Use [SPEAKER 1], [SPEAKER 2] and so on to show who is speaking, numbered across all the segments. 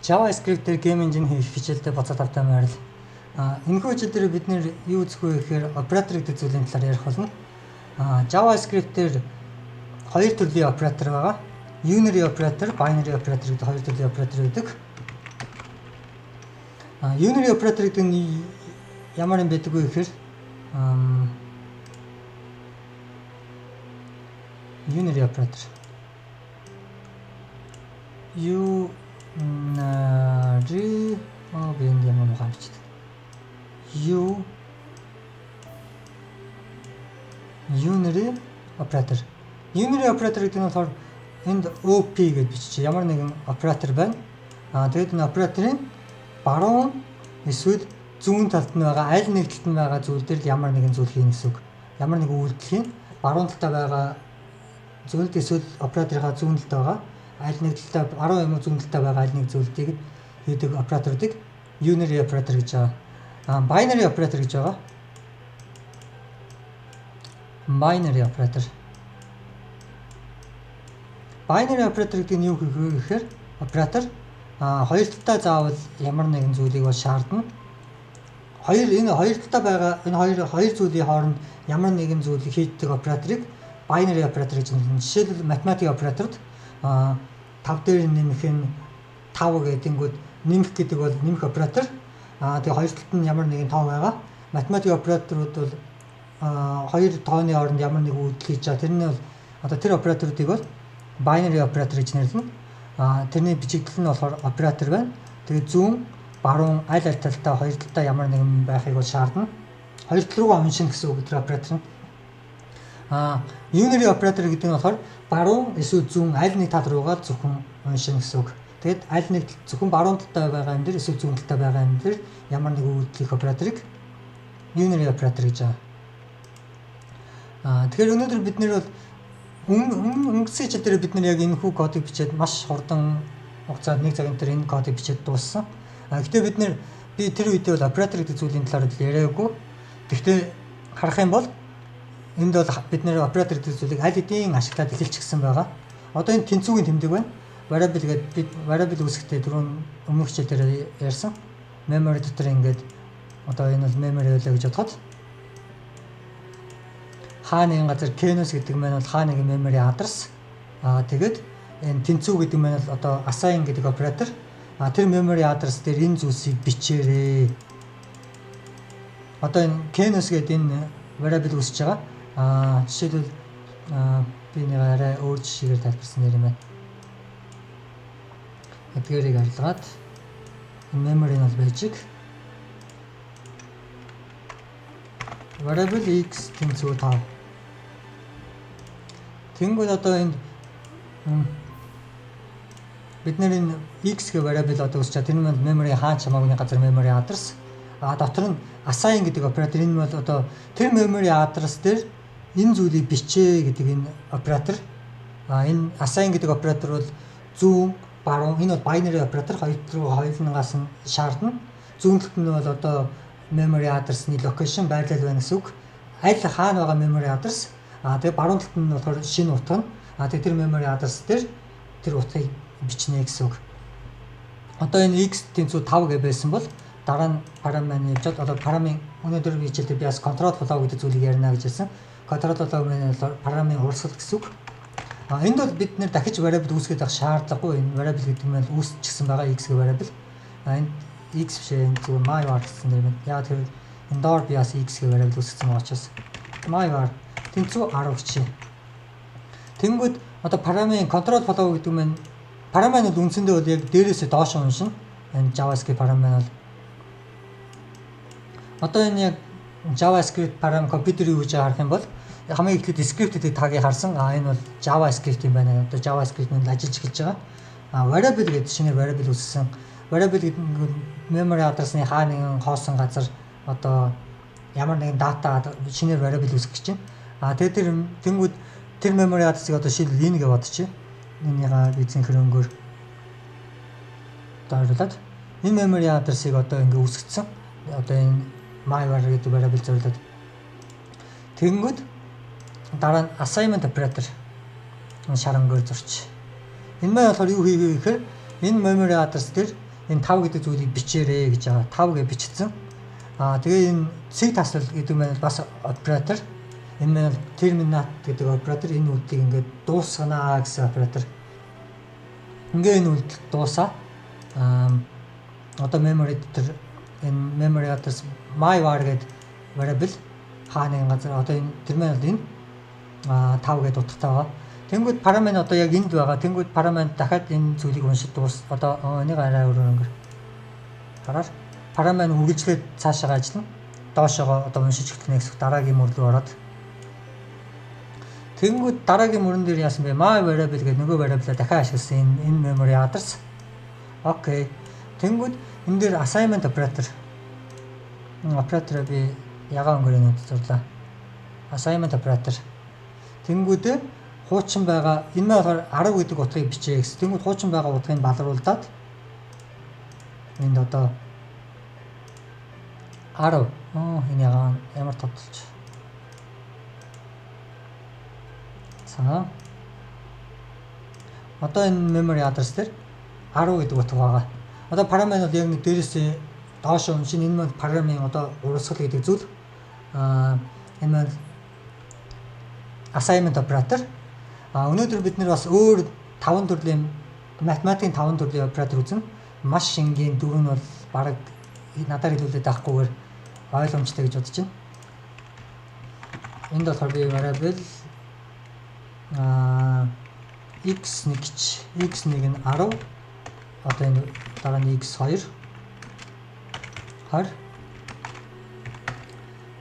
[SPEAKER 1] JavaScript дээр Game Engine хийх хичээлдээ буцаад тавтай морил. Энэхүү хичээл дээр бид нэр юу үзэх вэ гэхээр оператор гэдэг зүйлийн талаар ярих болно. JavaScript дээр хоёр төрлийн оператор байгаа. Unary operator, binary operator гэдэг хоёр төрлийн оператор байдаг. Unary operator гэдэг нь ямар юм байдаг вэ гэхээр unary operator unary би энд ямар муухай бичдэг. U unary operator. Unary operator гэдэг нь болохоор энд OP гэж бичиж ямар нэгэн оператор байна. Тэгээд энэ операторын баруун эсвэл зүүн талд нь байгаа аль нэг талд нь байгаа зүйл дээр л ямар нэгэн зүйл хийнэ гэсэн үг. Ямар нэгэн үйлдэл хийнэ. Баруун талдаа байгаа зүйлд эсвэл операторынхаа зүүн талд байгаа аль нэг талдаа баруун юм уу зүүн талдаа байгаа аль нэг зүйлдийг хийдэг операторыг unary operator гэж байгаа. Binary operator гэж байгаа. Binary operator. Binary operator гэдэг нь юу гэхээр оператор хоёр талдаа заавал ямар нэгэн зүйлийг бол шаардна. Хоёр энэ хоёр талдаа байгаа энэ хоёр зүйлийн хооронд ямар нэгэн зүйлийг хийдэг операторыг binary operator гэж нэрлэнэ. Жишээлбэл, математик операторд 5 дээр нэмэх нь 5 гэдингүүд нэмэх гэдэг бол нэмэх оператор. Тэгээ хоёр талд нь ямар нэгэн тоо байгаа. Математик операторууд бол хоёр тооны хооронд ямар нэг үйлдэл хийж байгаа. Тэр нь бол одоо тэр операторуудыг бол binary operator гэж нэрлэнэ. Тэрний бичигдэл нь болохоор оператор байна. Тэгээ зүүн, баруун аль аль талдаа хоёр талдаа ямар нэгэн байхыг бол шаардна. Хоёр тал руугаа уншина гэсэн үг тэр оператор нь. Unary operator гэдэг нь болохоор баруун эсвэл зүүн аль нэг тал руугаа зөвхөн уншина гэсэн үг. Тэгэд аль нэг зөвхөн баруун талдаа байгаа юм дээр эсвэл зүүн талдаа байгаа юм дээр ямар нэг үйлдэл хийх операторыг unary operator гэж байгаа. Тэгэхээр өнөөдөр бид нэр бол өмнө өнгөрсөн хичээл дээр бид нэр яг энэ хүү кодыг бичээд маш хурдан хугацаанд, нэг цагийн дээр энэ кодыг бичээд дууссан. Гэхдээ бид нэр би тэр үедээ бол оператор гэдэг зүйлийн талаар яриаггүй. Гэхдээ харах юм бол энд бол бид нэр оператор гэдэг зүйлийг аль хэдийн ашиглаад эхэлчихсэн байгаа. Одоо энэ тэнцүүгийн тэмдэг байна. Variable гэдэг бид variable үүсгэхдээ түрүүн өмнөх хичээл дээр ярьсан. Memory дотор ингээд одоо энэ бол memory байлаа гэж бодоход хаа нэгэн газар canvas гэдэг маань бол хаа нэгэн memory address. Тэгээд энэ тэнцүү гэдэг маань бол одоо assign гэдэг оператор. Тэр memory address дээр энэ зүйлсийг бичээрэй. Одоо энэ canvas гэдэг энэ variable үүсэж байгаа. Жишээлбэл, би нэг арай өөр жишээгээр тайлбарсан нэр юм байна. Эдгээрийг арилгаад энэ memory нь бол байж variable x тэнцүү 5. Тэнгүүд одоо энд бид нэр энэ x гэх variable одоо үүсч байгаа. Тэр нь memory хаач хамаагүй газар memory address. Дотор нь assign гэдэг оператор, энэ бол одоо тэр memory address дээр энэ зүйлийг бичээ гэдэг энэ оператор. Энэ assign гэдэг оператор бол зүүн, баруун, энэ бол binary оператор, хоёр руу хоёулангаас нь шаардна. Зүүн талд нь бол одоо memory address-ны location, байрлал байна гэсэн үг. Аль хаана байгаа memory address. Тэгээ баруун талд нь болохоор шинэ утга нь. Тэгээ тэр memory address дээр тэр утгыг бичнэ гэсэн үг. Одоо энэ x тэнцүү 5 гэж байсан бол дараа нь парам маань явжаад одоо парамын өнөөдөр хичээлдээ би бас control flow гэдэг зүйлийг ярина гэж хэлсэн. Control flow маань болохоор парамын урсгал гэсэн үг. Энд бол бид нэр дахиж variable үүсгэж авах шаардлагагүй. Энэ variable гэдэг нь үүсчихсэн байгаа x гэх variable. Энд x биш, энэ зүгээр my var гэсэн нэр байна. Яг тэр энэ доор би бас x гэх variable үүсгэсэн байгаа учраас my var тэнцүү 10 бичээ. Тэнгүүд одоо парамын control flow гэдэг нь парам бол үндсэндээ бол яг дээрээсээ доош уншина. Энэ JavaScript парам бол одоо энэ яг JavaScript парам компьютер юу гэж харах юм бол хамгийн эхлээд script гэдэг tag ыг харсан. Энэ бол JavaScript юм байна. Одоо JavaScript нь ажиллаж эхэлж байгаа. Variable гэдэг шинээр variable үүсгэсэн. Variable гэдэг нь memory address-ны хаа нэгэн хоосон газар одоо ямар нэгэн data шинээр variable үүсгэх гэж байна. Тэгээд тэр тэнгүүд тэр memory address-ыг одоо шийдэл энэ гэж бодчих. Энийга би цэнхэр өнгөөр одоо харуулад энэ memory address-ыг одоо ингээ үүсгэсэн. Одоо энэ myvar гэдэг variable зориулаад тэгэнгүүт дараа нь assignment operator шар өнгөөр зурч. Энэ маань болохоор юу хийвэ гэхээр энэ memory address дээр Энэ 5 гэдэг зүйлийг бичээрэй гэж байгаа. 5 гэж бичсэн. Тэгээ энэ цэг таслал гэдэг маань бас оператор. Энэ маань terminate гэдэг оператор, энэ үйлдэлийг ингээд дуусгана гэсэн оператор. Ингээ энэ үйлдэл дуусаа. Одоо memory дээр энэ memory address my var гэдэг variable хаа нэгэн газар одоо энэ terminal энэ 5 гэдэг утгатай байгаа. Тэнгүүд парамен одоо яг энд байгаа. Тэнгүүд парамен дахиад энэ зүйлийг уншиж дуус. Одоо энийг арай өөрөөр өнгөр. Хараар парамен үргэлжлээд цаашаага ажиллана. Доошоогоо одоо уншиж эхэлнэ гэсэн, дараагийн мөр рүү ороод. Тэнгүүд дараагийн мөрөн дээр яасан бэ? My variable гэдэг нөгөө variable-а дахиад ашигласан энэ memory address. Окей. Тэнгүүд энэ дээр assignment operator. Оператороо би ягаан өнгөрөө нүд зурлаа. Assignment operator. Тэнгүүдээ хуучин байгаа энэ маань болохоор 10 гэдэг утгыг бичээ гэсэн. Тэнгүүд хуучин байгаа утгыг балруулдаад энд одоо 10. Оо, энэ ягаан ямар тодолч. За. Одоо энэ memory address дээр 10 гэдэг утга байгаа. Одоо параметр бол яг нэг дээрээс доош уншин, энэ маань параметрын одоо урсгал гэдэг зүйл. Энэ маань assignment operator. Өнөөдөр бид нэр бас өөр таван төрлийн математикийн таван төрлийн оператор үзнэ. Маш энгийн, дөрөв нь бол бараг надаар хэлүүлээд авахгүйгээр ойлгомжтой гэж бодож байна. Энд болохоор би variable x1 ч x1 нь 10, одоо энэ дараа нь x2 20,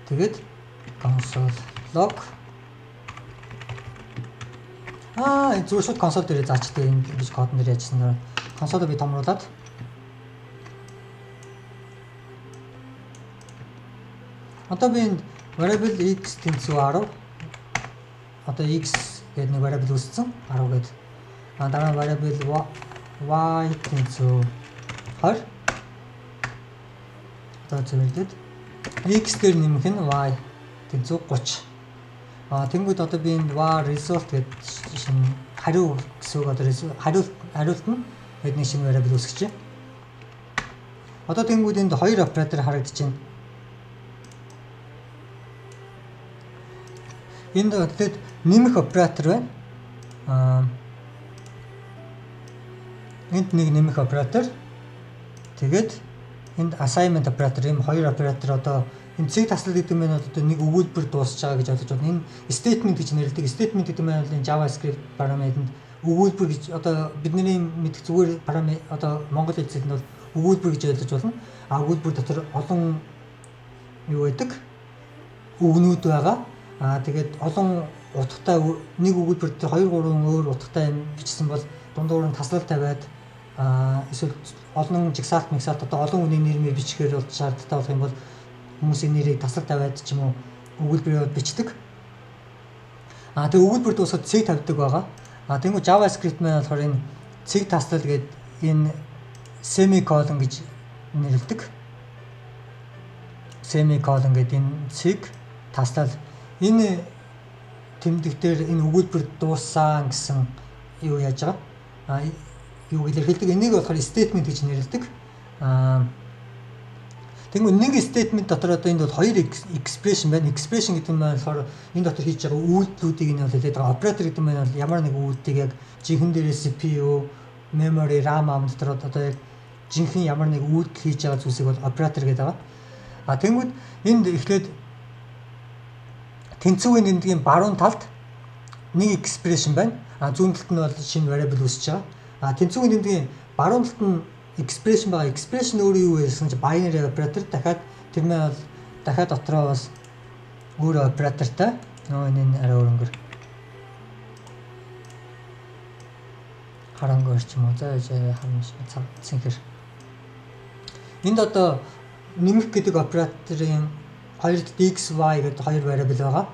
[SPEAKER 1] тэгээд console log. Зүгээр шууд консоль дээр заачдаг, энэ гэж кодон дээр яжсан дараа консолоо би томруулад одоо би энд variable x тэнцүү 10, одоо x гэдэг нэг variable үүссэн 10 гэдэг. Дараа нь variable y тэнцүү 20. Одоо зөвлөдөд x дээр нэмэх нь y тэнцүү 30. Тэнгүүд одоо би энд var result гэдэг шинэ хариу гэсэн үг, одоо хариулт хариулт нь гэдэг нэг шинэ variable үүсгэж байна. Одоо тэнгүүд энд хоёр оператор харагдаж байна. Энд тэгэд нэмэх оператор байна. Энд нэг нэмэх оператор. Тэгээд энд assignment оператор, ийм хоёр оператор. Одоо энэ цэг таслал гэдэг нь одоо нэг өгүүлбэр дуусч байгаа гэж ойлгож байна. Энэ statement гэж нэрлэдэг. Statement гэдэг нь бол энэ JavaScript параметранд өгүүлбэр гэж, одоо бидний мэдэх зүгээр параметр, одоо монгол хэлцээд нь бол өгүүлбэр гэж ойлгож байна. Өгүүлбэр дотор олон юу байдаг? Үгнүүд байгаа. Тэгээд олон утгатай, нэг өгүүлбэр дээр 2 3 өөр утгатай юм бичсэн бол дундуур нь таслал тавиад, эсвэл олон жигсаалт мэгсаалт, одоо олон хүний нэр мэр бичгээр бол шаардлагатай болох юм бол хүмүүсийн нэрийг таслал тавиад ч юм уу өгүүлбэрээр бичдэг. Тэгээ өгүүлбэр дуусгаад цэг тавьдаг байгаа. Тэнгүү JavaScript маань болохоор энэ цэг таслал гэдэг энэ semicolon гэж нэрлэдэг. Semicolon гэдэг энэ цэг таслал, энэ тэмдэг дээр энэ өгүүлбэр дууссан гэсэн юу яаж байгаа? Юу илэрхийлдэг. Энийг болохоор statement гэж нэрлэдэг. Тэгмээ нэг statement дотор одоо энд бол хоёр expression байна. Expression гэдэг нь болохоор энэ дотор хийж байгаа үйлдэлүүдийг нь бол хэлээд байгаа. Operator гэдэг нь бол ямар нэг үйлдэлийг яг жинхэнэ дээрээ CPU, memory, RAM дотор одоо яг жинхэнэ ямар нэг үйлдэл хийж байгаа зүйлсийг бол оператор гэдэг байгаа. Тэнгүүд энд эхлээд тэнцвэрийн нэмдгийн баруун талд нэг expression байна. Зүүн талд нь бол шинэ variable үүсэж байгаа. Тэнцвэрийн нэмдгийн баруун талд нь expression байгаа. Expression өөрөө юу вэ гэсэн чинь binary operator, дахиад тэр маань бол дахиад дотроо бас өөр оператортай. Нөө энэ арай өөр өнгөр. Харангаар ч юм уу. За харна цэнхэр. Энд одоо нэмэх гэдэг операторын хоёрт x, y гэдэг хоёр variable байгаа.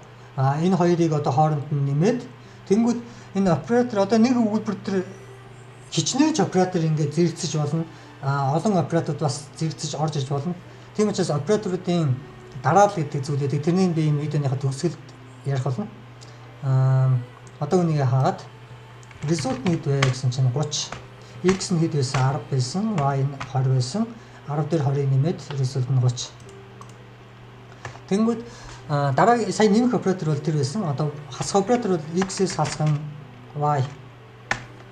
[SPEAKER 1] Энэ хоёрыг одоо хооронд нь нэмээд, тэнгүүд энэ оператор одоо нэг өгүүлбэр дээр хичнээн ч оператор ингээд зэрэгцэж болно. Олон операторууд бас зэрэгцэж орж иж болно. Тийм учраас операторуудын дараалал гэдэг зүйл байдаг. Тэрнийг би энэ видеоныхаа төгсгөлд ярих болно. Одоо үнийг хаагаад result нийт вэ гэсэн чинь 30. X нь хэд байсан? 10 байсан, Y нь 20 байсан. 10 дээр 20-ыг нэмээд result нь 30. Тэнгүүд дараа сая нэмэх оператор бол тэр байсан. Одоо хасах оператор бол X-ээс хасах нь Y.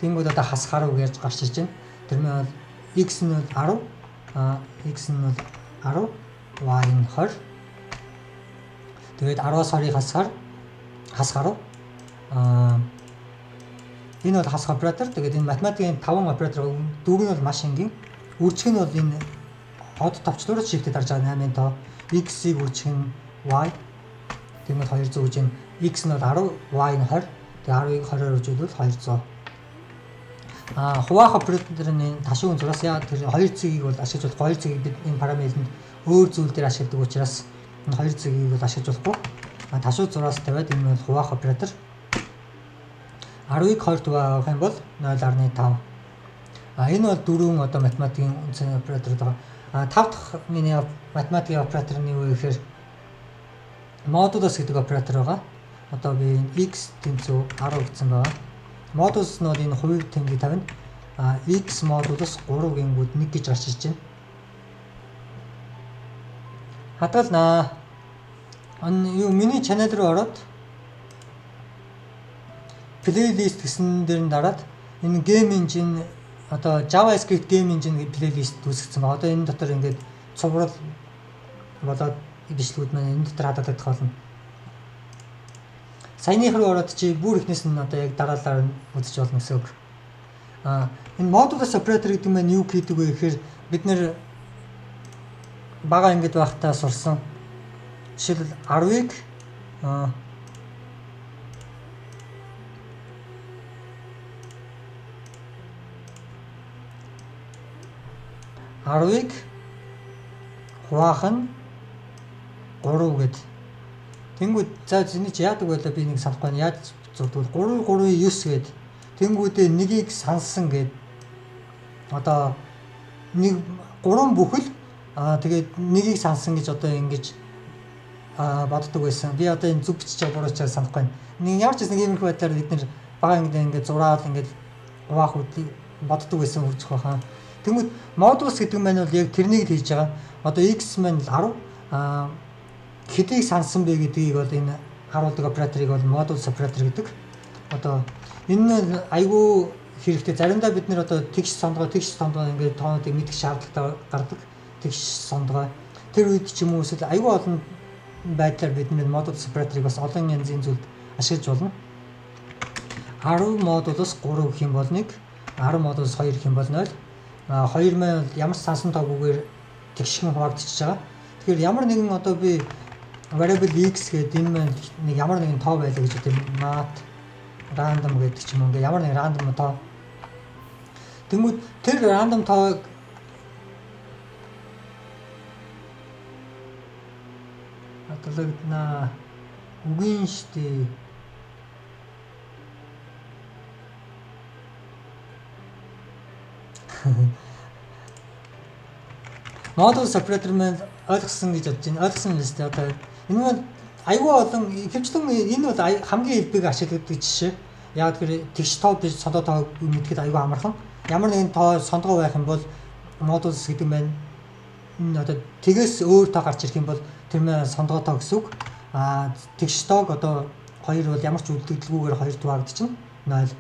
[SPEAKER 1] Тэнгүүд одоо хасах 10 гэж гарч ирж байна. Тэр нь бол X нь бол 10, X нь бол 10, Y нь 20. Тэгээд 10-аас 20-ыг хасахаар хасах 10. Энэ бол хасах оператор. Тэгээд энэ математикийн 5 оператор, дөрөв нь бол маш энгийн. Үржих нь бол энэ од товчлуур shift дарж байгаа 8-ын тоо. X-ийг үржих нь Y. Тэгмэл 200 гэж байна. X нь бол 10, Y нь 20. Тэгээ 10-ыг 20-оор үржүүлвэл 200. Хуваах операторын энэ ташуун зураас яа тэр хоёр цэгийг бол ашиглаж болохгүй. Хоёр цэгийг бид энэ параметранд өөр зүйл дээр ашигладаг учраас энэ хоёр цэгийг бол ашиглаж болохгүй. Ташуу зураас тавиад энэ бол хуваах оператор. 10-ыг 20 хуваах юм бол 0.5. Энэ бол дөрвөн одоо математикийн үндсэн оператор байгаа. Тав дахь миний математикийн оператор нь юу вэ гэхээр modulus гэдэг оператор байгаа. Одоо би энэ x тэнцүү 10 гэсэн байгаа. Modulus нь бол энэ хувийг тэнгийг тавина. X modulus 3 гингүүд 1 гэж гарч ирж байна. Хадгалнаа. Ан юу миний channel руу ороод playlist гэсэн дээр нь дараад энэ game engine, одоо JavaScript game engine playlist үүсгэсэн байна. Одоо энэ дотор ингээд цуврал болоод бичлэгүүд маань энэ дотор хадгалагдах болно. Саяных руу ороод чи бүр ихнээс нь одоо яг дараалал нь үзэж болно гэсэн үг. Энэ modulus operator гэдэг маань юу хийдэг вэ гэхээр бид нэр бага ангид байхдаа сурсан. Жишээлбэл 10-ыг 10-ыг хуваах нь 3 гэд. Тэнгүүд за энэ чи яадаг байлаа, би нэг санахгүй байна. Яаж зурдаг вэ? 3 3 9 гэд. Тэнгүүдээ нэгийг сансан гэд. Одоо нэг 3 бүхэл тэгээд нэгийг сансан гэж одоо ингэж боддог байсан. Би одоо энэ зүг бичиж байгаа, буруу чаа санахгүй байна. Нэг ямар ч нэг иймэрхүү байдлаар бид нэр бага ангид ингээд зураад ингээд хуваах үдийг боддог байсан үржих байхаа. Тэнгүүд modulus гэдэг маань бол яг тэрнийг л хийж байгаа. Одоо x маань 10 хэдийг сансан бэ гэдгийг бол энэ харуулдаг операторыг бол modulus оператор гэдэг. Одоо энэ нь айгүй хэрэгтэй. Заримдаа бид нэр одоо тэгш сондгой, тэгш сондгой ингээд тоонуудыг мэдэх шаардлагатай гардаг. Тэгш сондгой. Тэр үед ч юм уу эсвэл айгүй олон байдлаар бид нэр modulus операторыг бас олон янзын зүйлд ашиглаж болно. 10 modulus 3 гэх юм бол 1, 10 modulus 2 гэх юм бол 0. 2 маань ямар ч сансан тоогүйгээр тэгшхэн хуваагдчихж байгаа. Тэгэхээр ямар нэгэн одоо би variable x гэдэг энэ маань нэг ямар нэгэн тоо байлаа гэж одоо math random гэдэг ч юм уу, ингээ ямар нэгэн random тоо. Тэнгүүд тэр random тоог хадгалагдана үгийн штэ. Modulus operator маань ойлгосон гэж бодож байна. Ойлгосон юм шүү дээ. Одоо энэ маань айгүй олон ихэвчлэн энэ бол хамгийн элбэг ашигладаг жишээ. Яг тэгэхээр тэгш тоо биш сондоо тоо мэдхэд айгүй амархан. Ямар нэгэн тоо сондгоо байх юм бол modulus гэдэг маань энэ одоо тэгээс өөр тоо гарч ирэх юм бол тэр маань сондгоо тоо гэсэн үг. Тэгш тоог одоо хоёр бол ямар ч үлдэгдэлгүйгээр хоёр хуваагдчихна 0.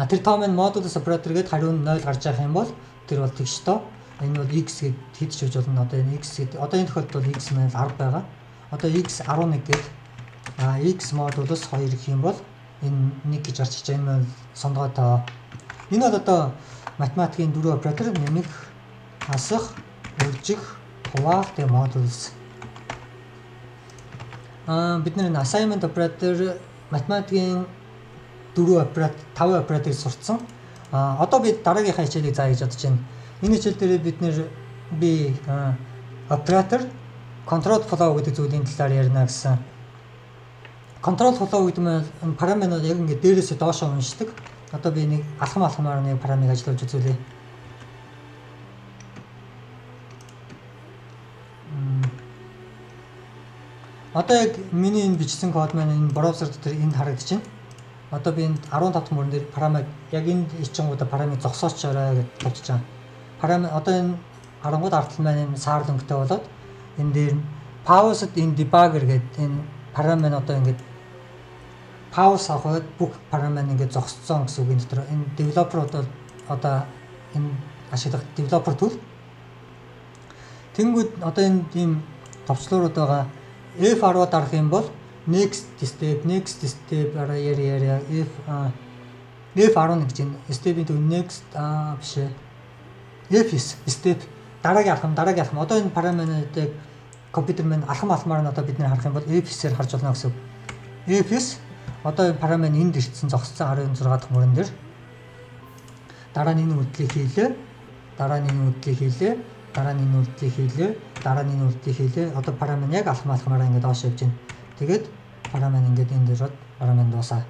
[SPEAKER 1] Тэр тоо маань modulus operator гээд хариу нь 0 гарч явах юм бол тэр бол тэгш тоо. Энэ бол x гэд хэд ч үж болно. Одоо энэ x гэд одоо энэ тохиолдолд бол x маань 10 байгаа. Одоо x 11 гээд x modulus 2 гэх юм бол энэ 1 гэж гарч иж байгаа. Энэ бол сондгой тоо. Энэ бол одоо математикийн дөрвөн оператор: нэмэх, хасах, үржих, хуваах, тэгээ modulus. Бид нар энэ assignment operator, математикийн дөрвөн оператор, таван операторыг сурцсан. Одоо би дараагийнхаа хичээлийг заая гэж бодож байна. Энэ хичээл дээр бид нэр би оператор control flow гэдэг зүйлийн талаар ярина гэсэн. Control flow гэдэг нь параметр яг ингээд дээрээсээ доошоо уншдаг. Одоо би нэг алхам алхамаар нэг параметрыг ажиллуулж үзүүлье. Одоо яг миний энэ бичсэн код маань энэ браузер дотор энд харагдаж байна. Одоо би энд 15 дахь мөрөн дээр программыг яг энд ичингуудаа программыг зогсоочоорой гэж тавьчих жаа. Программ одоо энэ харангууд ард тал маань энэ саарл өнгөтэй болоод энэ дээр paused in debugger гэдэг энэ программ маань одоо ингээд pause авахад бүх программ маань ингээд зогсцсон гэсэн үг. Энэ дотор энэ developer одоо энэ ашиглах developer tool. Тэнгүүд одоо энэ ийм товчлуурууд байгаа. F10 дарах юм бол next step, next step араа яри яри F11 гэж энэ step-ийн төв next биш ээ. F9 step, дараагийн алхам, дараагийн алхам. Одоо энэ программыг компьютер маань алхам алхмаар нь одоо бид нэр харах юм бол F9-ээр харж болно гэсэн. F9, одоо энэ программ энд ирсэн, зогссон. 16 дахь мөрөн дээр. Дараа нь энэ үйлдэлийг хийлээ. Дараа нь энэ үйлдэлийг хийлээ. Дараа нь энэ үйлдэлийг хийлээ. Дараа нь энэ үйлдэлийг хийлээ. Одоо программ яг алхам алхмаараа ингээд доош явж байна. Тэгээд программ ингээд энэ дээр программ дуусаа.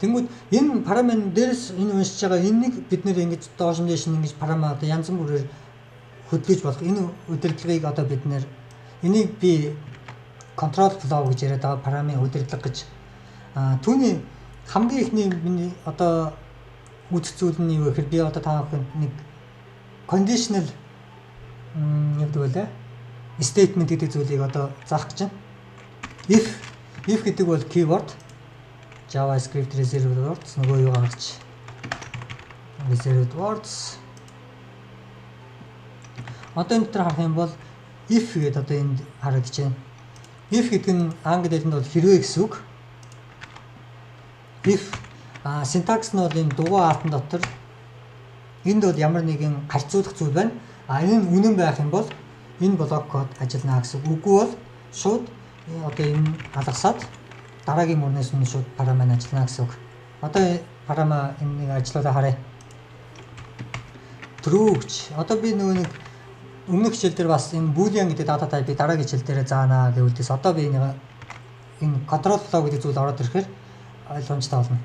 [SPEAKER 1] Тэнгүүд энэ программ дээрс энэ уншиж байгаа энэнийг бид нэр ингэж доош нь дээш нь ингэж программ одоо янз бүрээр хөдөлгөж болох энэ удирдлагыг одоо бид нэр энийг би control flow гэж яриад байгаа, программын удирдлага гэж. Түүний хамгийн эхний миний одоо үзэх зүйл нь юу гэхээр би одоо та бүхэнд нэг conditional юу гэдэг вэ? Statement гэдэг зүйлийг одоо заах гэж байна. If гэдэг бол keyword, JavaScript reserved words, нөгөө юу гарч reserved words. Одоо энэ дотор харах юм бол if гэдэг одоо энд харагдаж байна. If гэдэг нь англи хэлэнд бол хэрвээ гэсэн үг. If syntax нь бол энэ дугуй хаалтан дотор энд бол ямар нэгэн харьцуулах зүйл байна. Энэ нь үнэн байх юм бол энэ блок код ажиллана гэсэн. Үгүй бол шууд одоо энэ алгасаад дараагийн мөрнөөс нь шууд программ ажиллана гэсэн үг. Одоо программ энэ нэг ажиллуулаа харъя. True гэж. Одоо би нөгөө нэг өмнөх хичээл дээр бас энэ boolean гэдэг data type-ыг дараагийн хичээл дээр заана гэвэлдээс одоо би энэ control flow гэдэг зүйл ороод ирэхээр ойлгомжтой болно.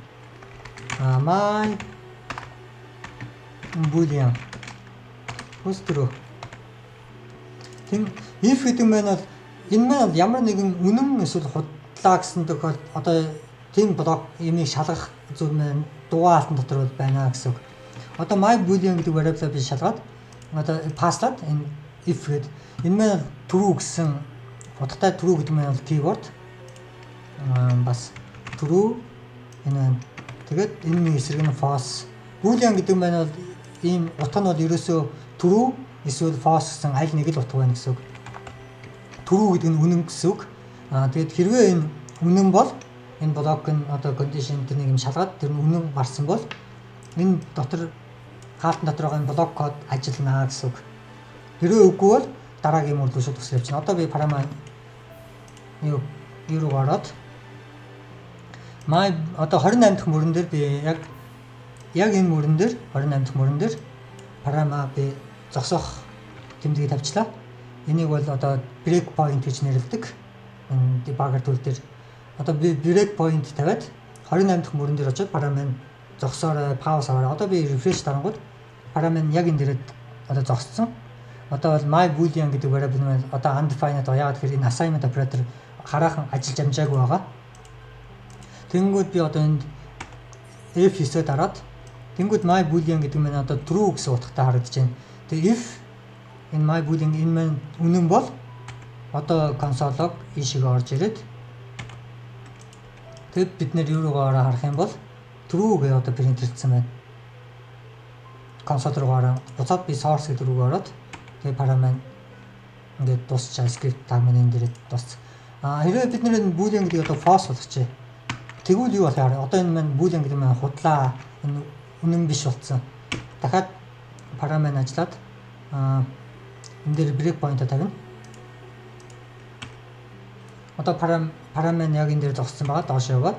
[SPEAKER 1] My boolean equals true. Тэм if гэдэг маань бол энэ маань бол ямар нэгэн үнэн эсвэл худлаа гэсэн тохиолдолд одоо тийм блок имийг шалгах зүйл маань дугуй хаалтан дотор бол байна гэсэн үг. Одоо my boolean гэдэг variable би шалгаад одоо pass-лаад энэ if гэдэг энэ маань true гэсэн утгатай. True гэдэг маань бол keyword, бас true энэ байна. Тэгээд энэ эсрэг нь false. Boolean гэдэг маань бол ийм утга нь бол ерөөсөө true эсвэл false гэсэн аль нэг л утга байна гэсэн үг. True гэдэг нь үнэн гэсэн үг. Тэгээд хэрвээ энэ үнэн бол энэ блок нь одоо condition тэр нэг юм шалгаад тэр нь үнэн гарсан бол энэ дотор хаалтан дотор байгаа энэ блок код ажиллана гэсэн үг. Хэрвээ үгүй бол дараагийн мөр рүү шууд өсөж явчихна. Одоо би программ юу руу ороод my одоо 28 дахь мөрөн дээр би яг энэ мөрөн дээр, 28 дахь мөрөн дээр программаа би зогсоох тэмдгийг тавьчлаа. Энийг бол одоо break point гэж нэрлэдэг. Энэ debugger tool дээр одоо би break point тавиад 28 дахь мөрөн дээр очиод программ зогсоорой, pause аваарай. Одоо би refresh дарангууд программ яг энэ дээрээ одоо зогссон. Одоо бол my boolean гэдэг variable нь одоо undefined байгаа. Яагаад гэхээр энэ assignment operator хараахан ажиллаж амжаагүй байгаа. Тэнгүүд би одоо энд F9 дараад тэнгүүд my boolean гэдэг нь одоо true гэсэн утгатай харагдаж байна. Тэгээ if энэ my boolean энэ маань үнэн бол одоо console log ийшээ орж ирээд тэгэд бид нэр юу руугаа ороо харах юм бол true гэж одоо print-лсэн байна. Console руу ороо буцаад би source гэдэг рүү ороод тэгээ программ маань ингээд дуусчаа, script tag маань энэ дээр дууссан. Хэрвээ бид нэр энэ boolean гэдэг одоо false болгочихъя. Тэгвэл юу болох вэ? Одоо энэ маань boolean гэдэг маань худлаа, энэ үнэн биш болсон. Дахиад программ маань ажиллаад энэ дээр break point тавина. Одоо программ маань яг энэ дээр зогссон байгаа. Доош яваад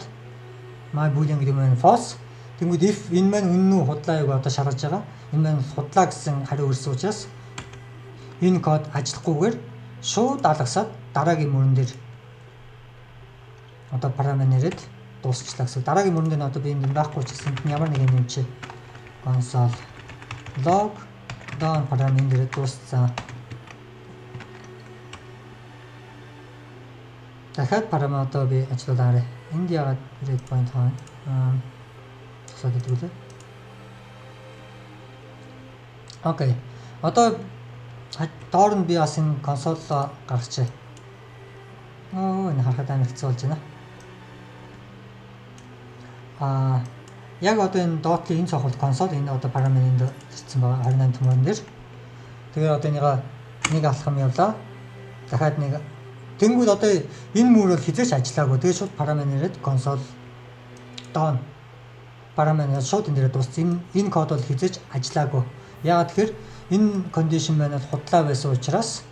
[SPEAKER 1] my boolean гэдэг маань false. Тэнгүүд if энэ маань үнэн үү худлаа юу одоо шалгаж байгаа. Энэ маань худлаа гэсэн хариу ирсэн учраас энэ код ажиллахгүйгээр шууд алгасаад дараагийн мөрөн дээр одоо программ нэрээд дуусчлаа гэсэн. Дараагийн мөрөн дээр одоо би энд байхгүй ч гэсэн ямар нэгэн юм чи console log done, программ энэ дээр дууссан. Дахиад параметр одоо би ажиллуулаарай. Энд яагаад break point хаана? Зогсоод идэг үлээ. Окей. Одоо доор нь би бас энэ console оо гаргачихъя. Оо, энэ харахад амар хэцүү болж байна. Яг одоо энэ доотлын энэ цонхол console, энэ одоо параметр энд ирсэн байгаа 28 дахь мөрөн дээр. Тэгээ одоо энийга нэг алхам явлаа. Дахиад нэг тэнгүүд одоо энэ мөр бол хэзээ ч ажиллаагүй. Тэгээ шууд параметр ирээд console done, параметр шууд энэ дээр дууссан. Энэ код бол хэзээ ч ажиллаагүй. Яагаад тэгэхээр энэ condition маань бол худлаа байсан учраас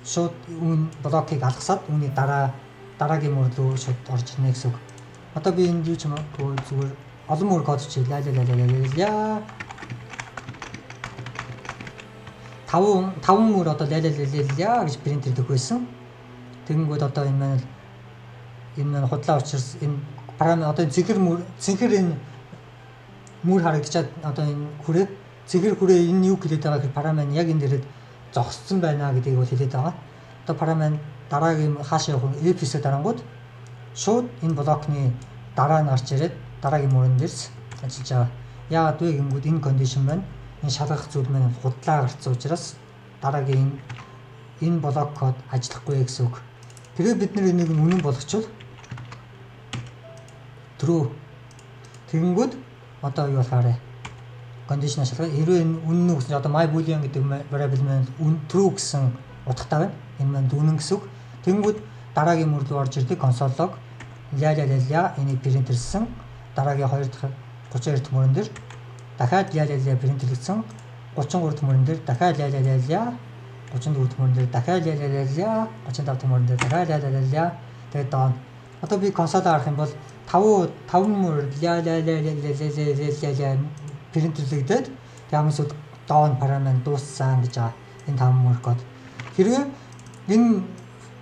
[SPEAKER 1] шууд үүн блокийг алгасаад үүний дараа дараагийн мөр рүү шууд орж ирнэ гэсэн үг. Одоо би энд юу ч юм уу, зүгээр олон мөр код чи ла ла ла ла ла ла 5 5 мөр одоо ла ла ла ла ла гэж принтер байсан. Тэгэнгүүт одоо энэ маань худлаа учраас энэ параметр одоо энэ цэнхэр мөр, цэнхэр энэ мөр харагдчихад одоо энэ хүрээ, цэнхэр хүрээ энэ юу хэлээд байгаа гэхээр параметр яг энэ дээрээ зогссон байна гэдгийг бол хэлээд байгаа. Одоо параметр дараагийн хаашаа явах вэ? F-ээсээ дарангууд шууд энэ блокны дараа нь гарч ирээд дараагийн мөрөн дээрс ажиллаж байгаа. Яагаад вэ гэнгүүт энэ condition байна. Энэ шалгах зүйл маань худлаа гарцсан учраас дараагийн энэ блок код ажиллахгүй гэсэн үг. Тэгээ бид нар энийг үнэн болгочвол true. Тэгэнгүүт одоо юу болохоор condition шалгаа. Хэрвээ энэ үнэн үү гэсэн, одоо my boolean гэдэг variable маань true гэсэн утгатай байна. Энэ маань үнэн гэсэн үг. Тэгэнгүүт дараагийн мөр рүү орж ирдэг, console log ля ля ля ля энийг принтерсэн. Дараагийн 2 дахь 32 дахь мөрөн дээр дахиад ля ля ля принтерлэгдсэн. 33 дахь мөрөн дээр дахиад ля ля ля ля, 34 дахь мөрөн дээр дахиад ля ля ля ля, 35 дахь мөрөн дээр дахиад ля ля ля ля, тэгээд done. Одоо би console харах юм бол 5 5 мөр ля ля ля ля ля ля ля ля ля принтерлэгдээд тэгээд хамгийн сүүлд done параметр дууссан гэж байгаа. Энэ 5 мөр код. Хэрвээ энэ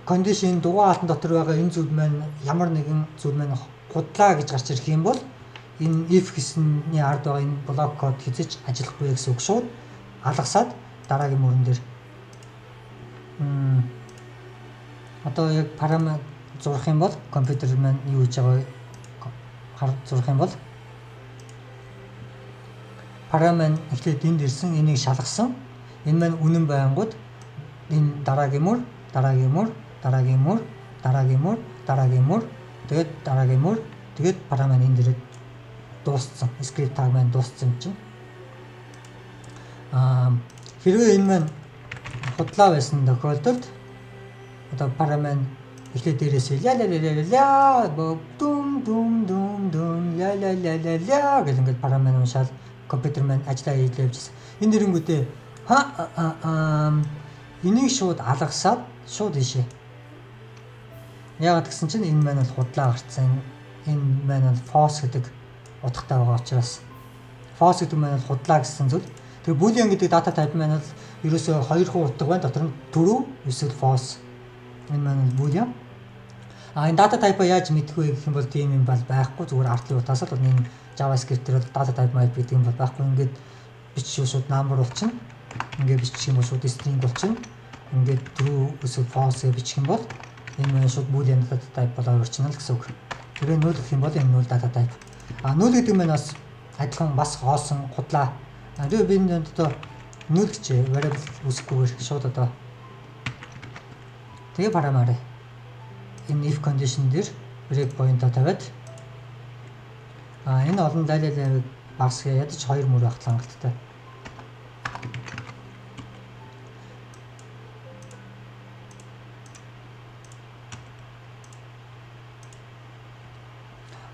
[SPEAKER 1] condition дугаан хаалтан дотор байгаа энэ зүйл маань, ямар нэгэн зүйл маань худлаа гэж гарч ирэх юм бол энэ if гэсний ард байгаа энэ блок код хэзээ ч ажиллахгүй гэсэн үг, шууд алгасаад дараагийн мөрөн дээр одоо яг параметр зурах юм бол компьютер маань юу хийж байгааг хар зурах юм бол параметр эхлээд энд ирсэн, энийг шалгасан. Энэ маань үнэн байнгууд энэ дараагийн мөр, дараагийн мөр, дараагийн мөр, дараагийн мөр, дараагийн мөр, тэгээд дараагийн мөр, тэгээд параметр энэ дээрээ дууссан. Script tag маань дууссан юм чинь. Хэрвээ энэ маань худлаа байсан тохиолдолд одоо параметр эхлээд дээрээсээ ля ля ля ля ля дүм дүм дүм дүм ля ля ля ля ля гэх ингээд параметр уншаал компьютер маань ажиллаа хийлээ явжсэн. Энэ дэрэнгүүтээ ха энийг шууд алгасаад шууд ийшээ. Яагаад гэсэн чинь энэ маань бол худлаа гарцсан. Энэ маань бол false гэдэг утгатай байгаа учраас, false гэдэг маань бол худлаа гэсэн зүйл. Тэгээ boolean гэдэг data type маань бол ерөөсөө хоёр хуу утга байна. Дотор нь true эсвэл false. Энэ маань бол boolean. А энэ data type-а яаж мэдэх вэ гэх юм бол тийм юм бол байхгүй. Зүгээр артлын утаас л энэ JavaScript дээр бол data type map гэдэг юм бол байхгүй. Ингээд бичиж шууд number болчихно. Ингээд бичих юм бол шууд string болчихно. Ингээд true эсвэл false гэж бичих юм бол энэ маань шууд boolean data type болоо орчихно л гэсэн үг. Тэгээ 0 гэх юм бол энэ 0 data type. А 0 гэдэг нь бас адилхан бас хоосон, худлаа. А тэгээ би энэ одоо 0 гэж variable үүсэхгүйгээр шууд одоо тэгээ параметр энэ if condition дээр break point тавиад энэ олон дайлалыг багасгая, ядаж хоёр мөр байх хангалттай.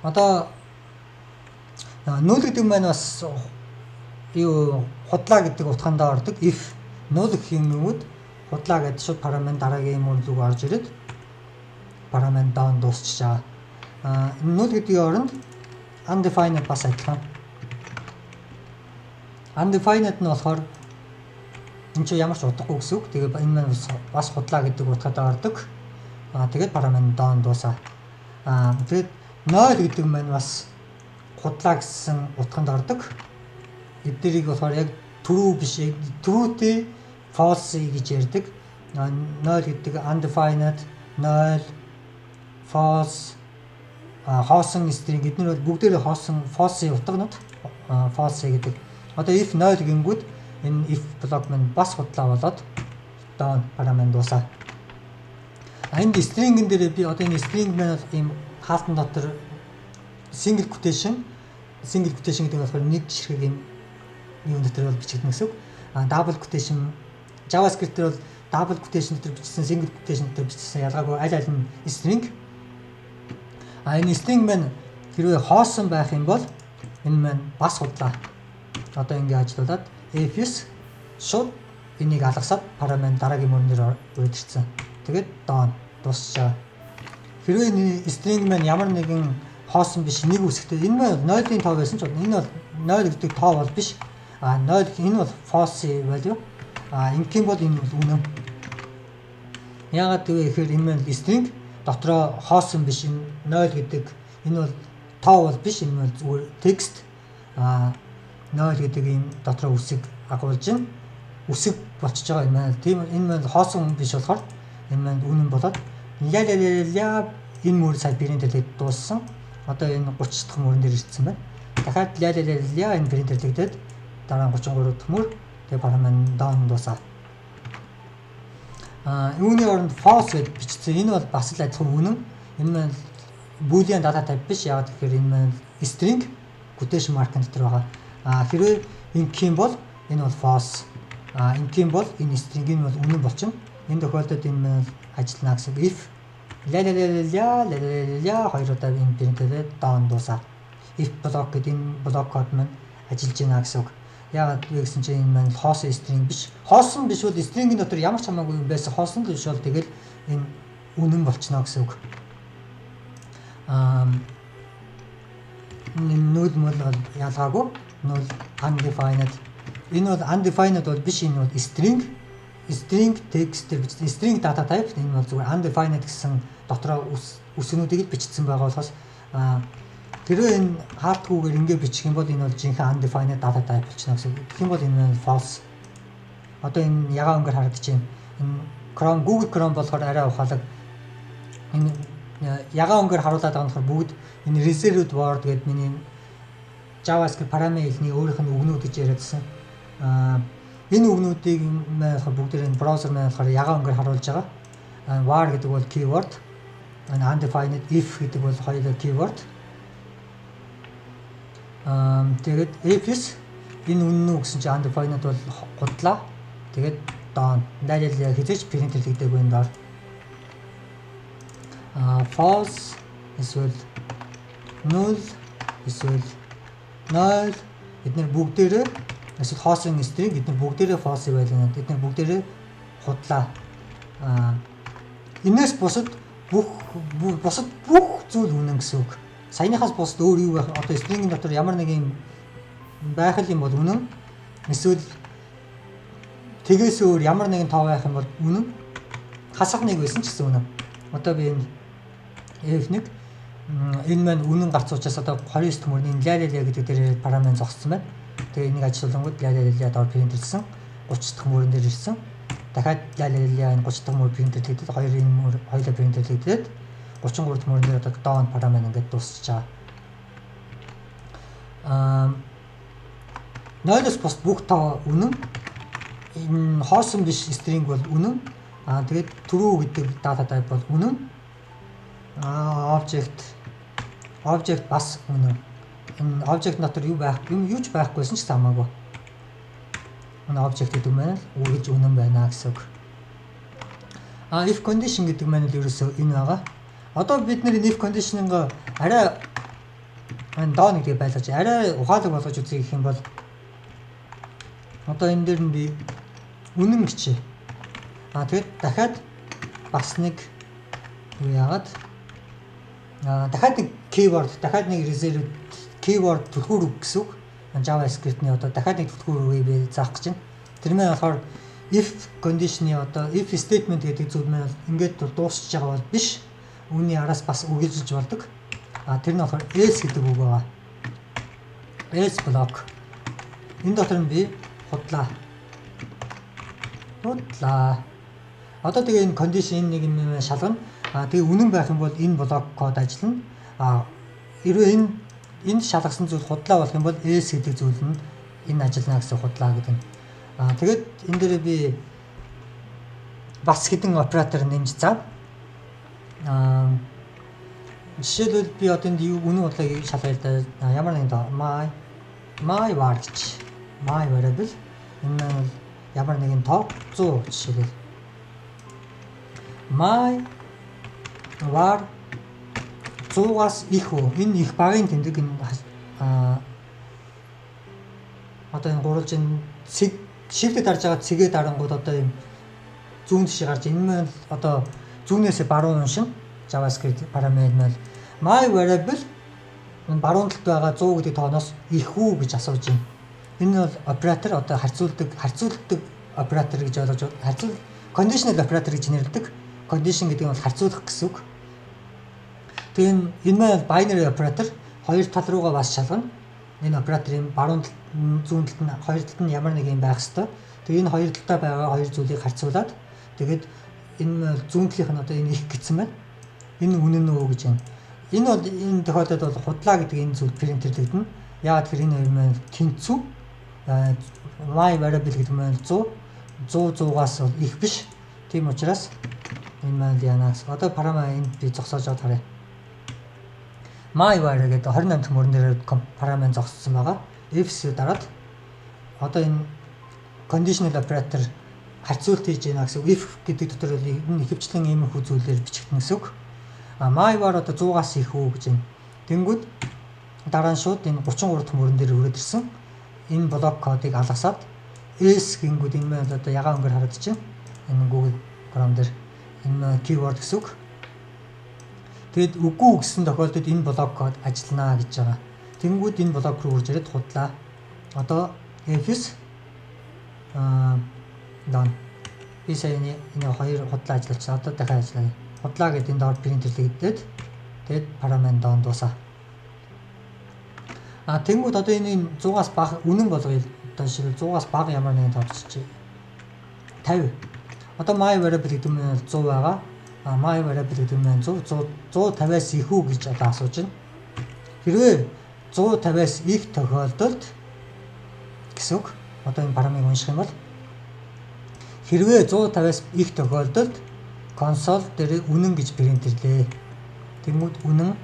[SPEAKER 1] Одоо null гэдэг маань бас юу худлаа гэдэг утгандаа ордог. If null гэх юмуд худлаа гэдэг, шууд параметр дараагийн мөр рүү орж ирээд параметр done дуусчих жаа. Null гэдгийн оронд undefined бас адилхан. Undefined нь болохоор энэ чинь ямар ч утгагүй гэсэн үг. Тэгээ энэ маань бас худлаа гэдэг утгад ордог. Тэгээд параметр done дуусаа. Тэгээд 0 гэдэг маань бас худлаа гэсэн утганд ордог. Эднэрийг болохоор яг true биш, true-тэй false гэж ярьдаг. 0 гэдэг undefined 0. False, хоосон string, эдгээр бол бүгдээрээ хоосон false утганууд, false гэдэг. Одоо if 0 гингүүд энэ if block маань бас худлаа болоод done, парамен дуусаа. А энд string-эн дээр би одоо энэ string маань бол ийм хаалтан дотор single quotation, single quotation гэдэг нь болохоор нэг ширхэг юм юун дотор бол бичигдэнэ гэсэн үг. А double quotation, JavaScript дээр бол double quotation дотор бичсэн, single quotation дотор бичсэн ялгаагүй, аль аль нь string. А энэ string маань хэрвээ хоосон байх юм бол энэ маань бас худлаа. Одоо ингэ ажиллуулад if шууд энийг алгасаад парамен дараагийн мөрөн дээр өрөөд ирсэн. Тэгээд done, дуусчаа. Хэрвээ энэ string маань ямар нэгэн хоосон биш нэг үсгтэй, энэ маань 0-ын тоо байсан ч энэ бол 0 гэдэг тоо бол биш. А 0, энэ бол false value. А ингэх юм бол энэ бол үнэн. Яагаад гэвэл ихээр энэ маань string дотроо хоосон биш, энэ 0 гэдэг энэ бол тоо бол биш, энэ бол зүгээр текст. А 0 гэдэг ийм дотроо үсэг агуулж байна. Үсэг болчихж байгаа юм байна. Тийм, энэ маань хоосон биш болохоор энэ маань үнэн болоод ля ля ля ля энэ мөр сая print-лээд дууссан. Одоо энэ 30 дахь мөрөн дээр ирсэн байна. Дахиад ля ля ля ля энэ print-лэгдээд дараа нь 33 дахь мөр, тэгээ парамен done, дуусаа. А үүний оронд false гэж бичсэн. Энэ бол бас л адилхан үнэн. Энэ маань boolean data type биш. Яг тэгэхээр энэ маань string quotation mark дотор байгаа. А хэрвээ ингэх юм бол энэ бол false. А ингэх юм бол энэ string нь бол үнэн болчихно. Энэ тохиолдолд энэ маань ажиллана гэсэн. If ля ля ля ля ля ля ля хоёр удаа энэ print-лээд done, дуусаа. If block гэдэг энэ block код маань ажиллаж байна гэсэн үг. Яагаад вэ гэсэн чинь энэ маань хоосон string биш. Хоосон биш бол string-ийн дотор ямар ч хамаагүй юм байсан, хоосон л биш бол тэгэл энэ үнэн болчихно гэсэн үг. Аа null мөл бол ялгаагүй, null, undefined, энэ бол undefined бол биш, энэ бол string text дээр бичсэн string data type. Энэ бол зүгээр undefined гэсэн дотроо үсгнүүдийг л бичсэн байгаа болохоос тэрөө энэ хаалтгүйгээр ингэ бичих юм бол энэ бол жинхэнэ undefined data type болчихно гэсэн. Тэгэх юм бол энэ нь false. Одоо энэ ягаан өнгөөр харагдаж байна. Энэ Chrome, Google Chrome болохоор арай ухаалаг. Энэ ягаан өнгөөр харуулад байгаа нь болохоор бүгд энэ reserved word гэдэг миний JavaScript параметр хэлний өөрийнх нь үгнүүд гэж яриадсан. Энэ үгнүүдийг маань болохоор бүгд энэ браузер маань болохоор ягаан өнгөөр харуулж байгаа. Var гэдэг бол keyword. Undefined, if гэдэг бол хоёулаа keyword. Тэгээд if энэ үнэн үү гэсэн чинь undefined бол худлаа. Тэгээд done. Дайлал хэзээ ч print-лэгдээгүй энэ доор. False эсвэл null эсвэл 0, эдгээр бүгдээрээ эсвэл хоосон string, эдгээр бүгдээрээ false байлаа. Эдгээр бүгдээрээ худлаа. Энээс бусад бүх зүйл үнэн гэсэн үг. Саяныхаас бусад өөр юу байх, одоо string-ийн дотор ямар нэг юм байх юм бол үнэн. Эсвэл тэгээс өөр ямар нэгэн тоо байх юм бол үнэн. Хасах нэг байсан ч гэсэн үнэн. Одоо би энэ F1, энэ маань үнэн гарц учраас одоо 29 дэх мөрний ля ля ля гэдэг дээр парамен зогссон байна. Тэгээ энийг ажиллуулангууд ля ля ля доор print-лсэн, 30 дахь мөрөн дээр ирсэн. Дахиад ля ля ля энэ 30 дахь мөр print-лэгдээд, хоёрын мөр хоёулаа print-лэгдээд 33 дахь мөрөн дээр одоо done, парамен ингээд дуусчих байгаа. 0-оос бус бүх тоо үнэн. Энэ хоосон биш string бол үнэн. Тэгээд true гэдэг data type бол үнэн. Object бас үнэн. Энэ object дотор юу байх юм, юу ч байхгүйсэн ч хамаагүй. Энэ object гэдэг маань л үргэлж үнэн байна гэсэн үг. If condition гэдэг маань л ерөөсөө энэ байгаа. Одоо бид нэр if condition-ыг арай энэ done гэдгийг байлгаж, арай ухаалаг болгож үзье гэх юм бол одоо энэ дээр нь би үнэн гэчээ. Тэгээд дахиад бас нэг юу яагаад дахиад нэг keyword, дахиад нэг reserved keyword, түлхүүр үг гэсэн үг. JavaScript-ний одоо дахиад нэг түлхүүр үгийг би заах гэж байна. Тэр маань болохоор if condition-ы одоо if statement гэдэг зүйл маань ингээд бол дуусч байгаа бол биш. Үүний араас бас үргэлжилж болдог. Тэр нь болохоор else гэдэг үг байгаа. Else block. Энэ дотор нь би худлаа. Худлаа. Одоо тэгээ энэ condition, энэ нэг юм шалгана. Тэгээ үнэн байх юм бол энэ блок код ажиллана. Хэрвээ энэ шалгасан зүйл худлаа болох юм бол else гэдэг зүйл нь энэ ажиллана гэсэн, худлаа гэдэг нь. Тэгээд энэ дээр би бас хэдэн оператор нэмж заа. Жишээлбэл, би одоо энд юу, үнэн худлааг шалгая л да. Ямар нэгэн доо my var гэж, my variable, энэ маань бол ямар нэгэн тоо 100, жишээлбэл my var 100-аас их үү? Энэ их багын тэмдэг, энэ одоо энэ гурвалж энэ цэг, shift дарж байгаа цэгээ дарангууд одоо юм зүүн тишээ гарч, энэ маань одоо зүүнээсээ баруун уншина. JavaScript параметр маань my variable энэ баруун талд байгаа 100 гэдэг тооноос их үү гэж асууж байна. Энэ бол оператор, одоо харьцуулдаг оператор гэж ойлгож, conditional оператор гэж нэрлэдэг. Condition гэдэг нь бол харьцуулах гэсэн үг. Тэгээ энэ маань binary оператор, хоёр тал руугаа бас шалгана. Энэ операторын баруун талд, зүүн талд нь, хоёр талд нь ямар нэг юм байх хэвээр. Тэгээ энэ хоёр талдаа байгаа хоёр зүйлийг харьцуулаад, тэгээд энэ зүүн талынх нь одоо энэ их гэсэн байна. Энэ үнэн үү гэж байна. Энэ бол энэ тохиолдолд бол худлаа гэдэг энэ зүйл print эрлэгдэнэ. Яагаад тэгэхээр энэ хоёр маань тэнцүү. My variable гэдэг маань 100 100 100-аас бол их биш. Тийм учраас энэ маань яана гэсэн. Одоо парама энд би зогсоож аваад харъя. My var гэдэг 28 дахь мөрөн дээр парамен зогссон байгаа. F дараад одоо энэ conditional operator харьцуулт хийж байна гэсэн. If гэдэг дотор бол энэ ихэвчлэн иймэрхүү зүйлээр бичигдэнэ гэсэн үг. My var одоо 100-аас их үү гэж байна. Тэнгүүд дараа нь шууд энэ 33 дахь мөрөн дээр хүрээд ирсэн. Энэ блок кодыг алгасаад else гингүүд энэ маань одоо ягаан өнгөөр харагдаж байна. Энэ Google Chrome дээр энэ keyword гэсэн үг. Тэгэд үгүй гэсэн тохиолдолд энэ блок код ажиллана гэж байгаа. Тэнгүүд энэ блок руу үрж ирээд худлаа. Одоо F9 done. Би сая энэ хоёр худлаа ажиллуулчихсан. Одоо дахиад ажиллая. Худлаа гэдэг энэ доор print эрлэгдээд, тэгээд парамен done, дуусаа. Тэнгүүд одоо энэ 100-аас бага үнэн болгоё. Одоо жишээлбэл, 100-аас бага ямар нэгэн тооцчих. 50. Одоо my variable гэдэг нь 100 байгаа. My variable гэдэг нь 100 100 150-аас их үү гэж одоо асууж байна. Хэрвээ 150-аас их тохиолдолд гэсэн үг. Одоо энэ параметрыг унших юм бол хэрвээ 150-аас их тохиолдолд консоль дээр үнэн гэж print эрлээ. Тэнгүүд үнэн,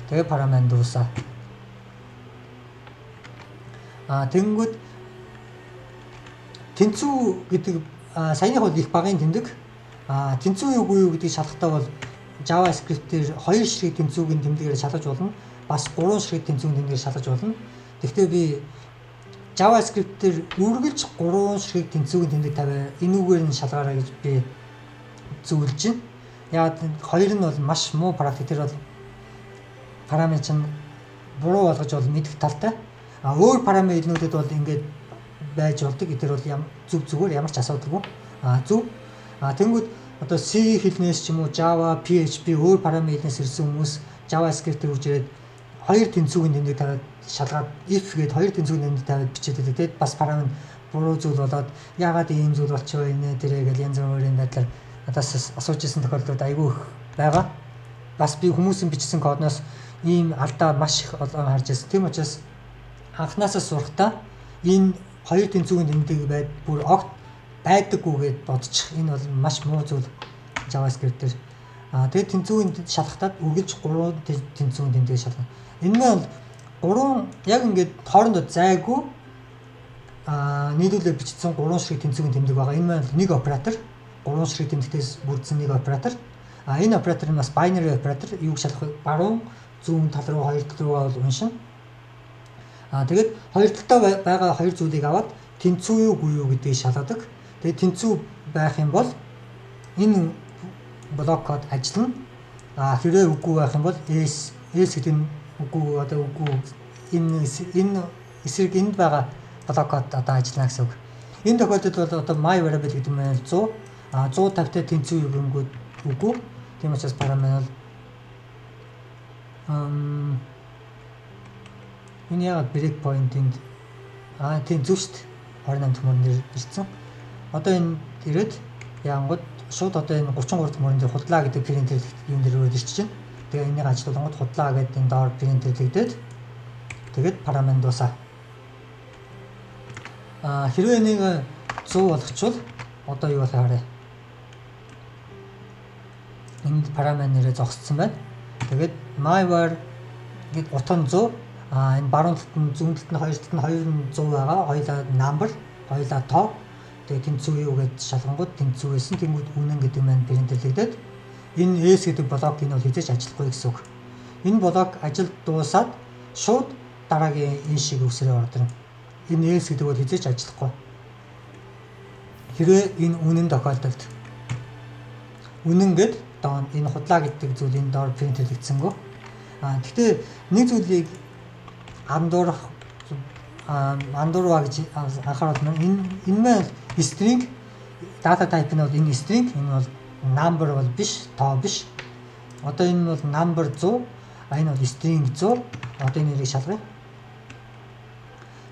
[SPEAKER 1] тэгээ параметр дуусаа. Тэнгүүд тэнцүү гэдэг саяных бол их багын тэмдэг. Тэнцүү үгүй юу гэдгийг шалгахтаа бол JavaScript дээр хоёр ширхэг тэнцүүгийн тэмдгээр шалгаж болно. Бас гурван ширхэг тэнцүүгийн тэмдгээр шалгаж болно. Тэгэхдээ би JavaScript дээр үргэлж гурван ширхэг тэнцүүгийн тэмдэг тавиа, энүүгээр нь шалгаарай гэж би зөвлөж байна. Яг хоёр нь бол маш муу практик, тэр бол параметр чинь буруу болгож бол мэдэх талтай. Өөр параметрнүүдэд бол ингээд байж болдог. Тэр бол зүг зүгээр, ямар ч асуудалгүй. Зөв. Тэнгүүд одоо C хэлнээс ч юм уу, Java, PHP, өөр параметрнээс ирсэн хүмүүс JavaScript дээр үрж ирээд хоёр тэнцүүгийн тэмдэг тавиад шалгаад, if гээд хоёр тэнцүүгийн тэмдэг тавиад бичээд байдаг. Тэгэд бас параметр буруу зүйл болоод, яагаад ийм зүйл болчихоо инэ тэрэ гэл янз бүрийн байдлаар надаас асууж исэн тохиолдлууд айгүй их байгаа. Бас би хүмүүсийн бичсэн кодноос ийм алдаа маш их олон харж байсан. Тийм учраас анхнаасаа сурахдаа энэ хоёр тэнцүүгийн тэмдэг байд бүр огт байдаггүй гэд бодчих. Энэ бол маш муу зүйл JavaScript дээр. Тэгээд тэнцүүгийн шалгахтад үргэлж гурван тэнцүүгийн тэмдэг шалгана. Энэ нь бол гурван яг ингээд хоорондоо зайгүй нийлүүлээ бичсэн гурван ширхэг тэнцүүгийн тэмдэг байгаа. Энэ маань нэг оператор, гурван ширхэг тэмдэгтээс бүрдсэн нэг оператор. Энэ оператор нь бас binary оператор, юуг шалгах вэ? Баруун, зүүн тал руу, хоёр тал руугаа бол уншина. Тэгээд хоёр талдаа байгаа хоёр зүйлийг аваад тэнцүү юу, үгүй юу гэдгийг шалгадаг. Тэгээд тэнцүү байх юм бол энэ блок код ажиллана. Хэрвээ үгүй байх юм бол else, else гэдэг нь үгүй, одоо үгүй, энэ эсрэг энд байгаа блок код одоо ажиллана гэсэн үг. Энэ тохиолдолд бол одоо my variable гэдэг нь 100, 150-тай тэнцүү юу гингүүд үгүй. Тийм учраас параметр энэ яагаад break point-инд, тийм, зөв шүү дээ. 28 дахь мөрөн дээр ирсэн. Одоо энэ ирээд яангууд Шууд одоо энэ 33 дахь мөрөн дээр худлаа гэдэг print юм дээр өрөөд ирчих чинь. Тэгээ энийг ажилуулангууд худлаа гэдэг энэ доор print лэгдээд, тэгээд парамен дуусаа. Хэрвээ энийг 100 болгочвол одоо юу болох харъя. Энд парамен нэрээ зогссон байна. Тэгээд my var гэд утга нь 100, энэ баруун талд нь, зүүн талд нь, хоёр талд нь, хоёр нь 100 байгаа. Хоёулаа number, хоёулаа тоо. Тэгээд тэнцүү юу гэж шалгангууд тэнцүү байсан. Тэнгүүд үнэн гэдэг маань print лэгдээд, энэ else гэдэг блок энэ бол хэзээ ч ажиллахгүй гэсэн үг. Энэ блок ажил дуусаад шууд дараагийн энэ шиг үсрээ ордог. Энэ else гэдэг бол хэзээ ч ажиллахгүй. Хэрвээ энэ үнэн тохиолдолд үнэн гэд доо энэ худлаа гэдэг зүйл энэ доор print хийгдсэнгүү. Гэхдээ нэг зүйлийг андуурва гэж анхаарал нь энэ маань string data type нь бол энэ string, энэ бол number бол биш, тоо биш. Одоо энэ бол number 100, энэ бол string 100. Одоо энэ нэрийг шалгая.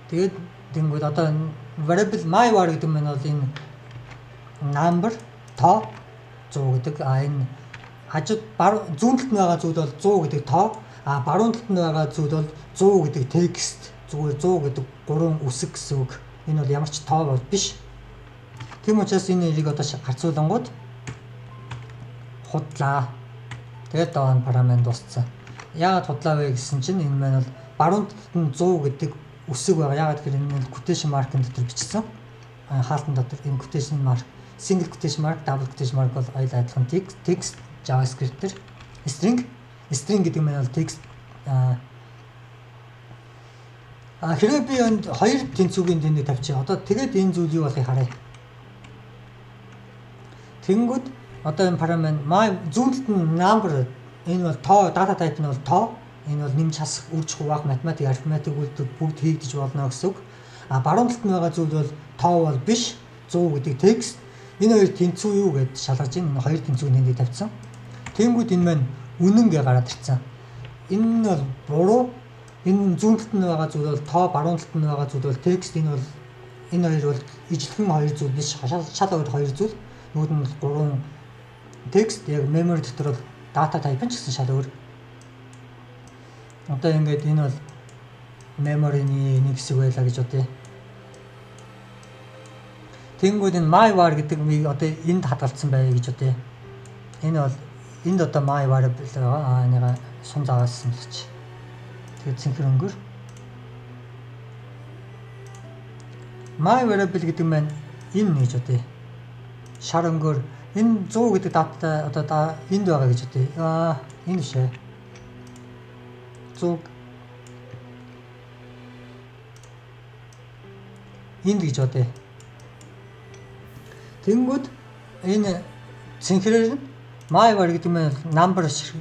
[SPEAKER 1] Тэгээд тэнгүүд одоо variable my var гэдэг нь бол энэ number тоо 100 гэдэг. Энэ хажууд зүүн талд нь байгаа зүйл бол 100 гэдэг тоо, баруун талд нь байгаа зүйл бол 100 гэдэг текст, зүгээр 100 гэдэг гурван үсэг гэсэн үг. Энэ бол ямар ч тоо бол биш. Тийм учраас энэ нэрийг одоо харьцуулангууд худлаа. Тэгээд доо нь парамен дууссан. Яагаад худлаа вэ гэсэн чинь энэ маань бол баруун талд нь 100 гэдэг үсэг байгаа. Яагаад гэхээр энэ нь quotation mark-ын дотор бичсэн. Хаалтан дотор энэ quotation mark, single quotation mark, double quotation mark бол хоёул адилхан text JavaScript дээр string гэдэг нь бол text. Хэрвээ би энд хоёр тэнцүүгийн тэнэг тавьчих. Одоо тэгээд энэ зүйл юу болохыг харъя. Тэнгүүд одоо энэ парамен my зүүн талд нь number, энэ бол тоо, data type нь бол тоо. Энэ бол нэмж хасах, үрж хуваах, математик, арифметик үйлдэл бүгд хийгдэж болно гэсэн үг. Баруун талд нь байгаа зүйл бол тоо бол биш. 100 гэдэг текст. Энэ хоёр тэнцүү юу гэд шалгаж байна. Энэ хоёр тэнцүүг нэндийг тавьсан. Тэнгүүд энэ маань үнэн гэ гараад ирсэн. Энэ нь бол буруу. Энэ зүүн талд нь байгаа зүйл бол тоо, баруун талд нь байгаа зүйл бол текст. Энэ бол энэ хоёр бол ижилхэн хоёр зүйл биш. Шал өөр хоёр зүйл. Нөгөөд нь бол гурван текст, яг memory дотор бол data type нь ч гэсэн шал өөр. Одоо ингээд энэ бол memory-ны нэг хэсэг байлаа гэж бодъё. Тэнгүүд энэ my var гэдэг мийг одоо энд хадгалсан байя гэж бодъё. Энэ бол энд одоо my variable байгаа. Энийга сум загаасан л чи. Тэгээд цэнхэр өнгөр. My variable гэдэг маань энэ гэж бодъё. Шар өнгөөр энэ 100 гэдэг дата одоо энд байгаа гэж бодъё. Энэ биш ээ. 100 энд гэж бодъё. Тэнгүүд энэ цэнхрээр нь my var гэдэг нь number 100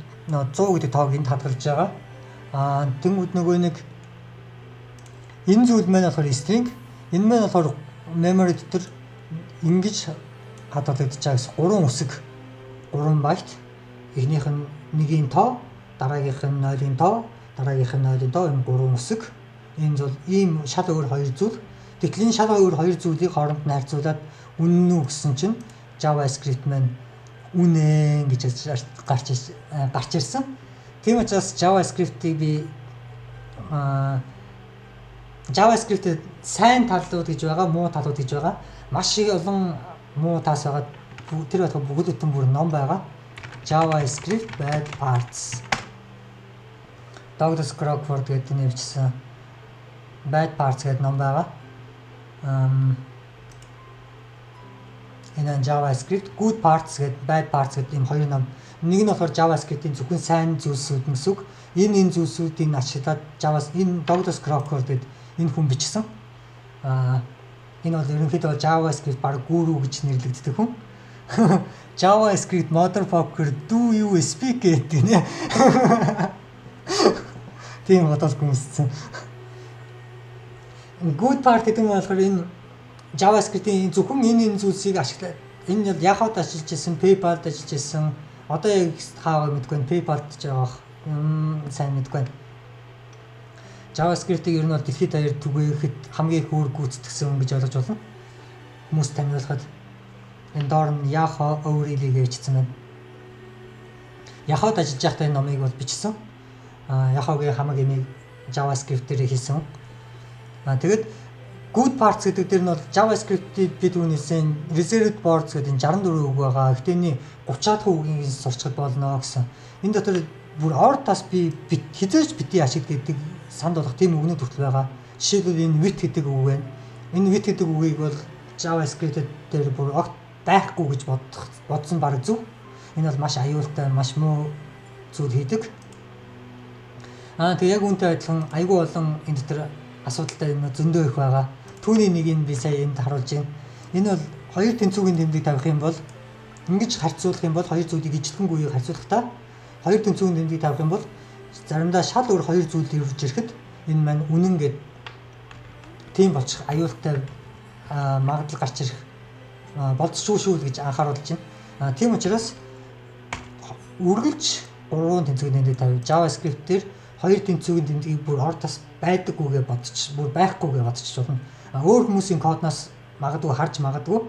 [SPEAKER 1] гэдэг тоог энд хадгалж байгаа. Тэнгүүд нөгөө нэг энэ зүйл маань болохоор string, энэ маань болохоор memory дотор ингэж хадгалагдаж байгаа гэсэн гурван үсэг, 3 байт. Эхнийх нь нэгийн тоо, дараагийнх нь 0-ын тоо, дараагийнх нь 0-ын тоо, энэ гурван үсэг. Энэ зүйл ийм шал өөр хоёр зүйл. Гэтэл энэ шал өөр хоёр зүйлийг хооронд нь харьцуулаад үнэн үү гэсэн чинь JavaScript маань үнэн гэж гарч ирсэн. Тийм учраас JavaScript-ийг би JavaScript-д сайн талууд гэж байгаа, муу талууд гэж байгаа. Маш их олон муу таас байгаа. Тэр байтугай бүгд бүтэн бүр ном байгаа. JavaScript bad parts. Douglas Crockford гэдэг нь бичсэн Bad Parts гэдэг ном байгаа. Энэ JavaScript good parts гэдэг, bad parts гэдэг ийм хоёр ном. Нэг нь болохоор JavaScript-ийн зөвхөн сайн зүйлсүүд нь гэсэн үг. Энэ зүйлсүүдийг ашиглаад Java энэ Douglas Crockford гэдэг энэ хүн бичсэн. Энэ бол ерөнхийдөө JavaScript баг гуру гэж нэрлэгддэг хүн. JavaScript motherfucker, do you speak гэдэг нэ. Тийм бодол гүнссэн. Good part гэдэг нь болохоор энэ JavaScript-ийн зөвхөн энэ зүйлсийг ашиглаад энэ бол Yahoo-д ажиллаж исэн, PayPal-д ажиллаж исэн. Одоо яг хаагаа мэдгүй байна. PayPal-д ч байгаа бах. Сайн мэдгүй байна. JavaScript-ийг ер нь бол дэлхийд даяар түгээхэд хамгийн их үүрэг гүйцэтгэсэн хүн гэж ойлгож байна. Хүмүүс таниулахад Энэ доор нь Yahoo O'Reilly гэж бичсэн байна. Yahoo-д ажиллаж байхдаа энэ номыг бол бичсэн. Yahoo-гийн хамаг имийг JavaScript дээр хийсэн. Тэгээд good parts гэдэг дээр нь бол JavaScript-ийг би түүнээсээ reserved words гэдэг энэ 64 үг байгаа. Гэхдээ энэ 30-аад үгийг сурчхад болно гэсэн. Энэ дотор бүр ор тас би хэзээ ч битгий ашиг гэдэг санд болох тийм үгнүүд хүртэл байгаа. Жишээлбэл, энэ with гэдэг үг байна. Энэ with гэдэг үгийг бол JavaScript дээр бүр огт байхгүй гэж бодох бодсон баг зөв. Энэ бол маш аюултай, маш муу зүйл хийдэг. Тэгээ яг үүнтэй адилхан айгүй олон энэ дотор асуудалтай юм зөндөө их байгаа. Түүний нэг нь би сая энд харуулж байна. Энэ бол хоёр тэнцүүгийн тэмдэг тавих юм бол, ингэж харьцуулах юм бол, хоёр зүйлийг ижилхэнгүйг харьцуулахдаа хоёр тэнцүүгийн тэмдэг тавих юм бол заримдаа шал өөр хоёр зүйл ирж ирэхэд энэ маань үнэн гэд тийм болчих аюултай магадлал гарч ирэх болцсоо шүү л гэж анхааруулж байна. Тийм учраас үргэлж гурван тэнцүүгийн тэмдэг тавь. JavaScript дээр хоёр тэнцүүгийн тэмдгийг бүр ор тас байдаггүйгээ бодчих, бүр байхгүйгээ бодчих болно. Өөр хүмүүсийн кодноос магадгүй харж магадгүй.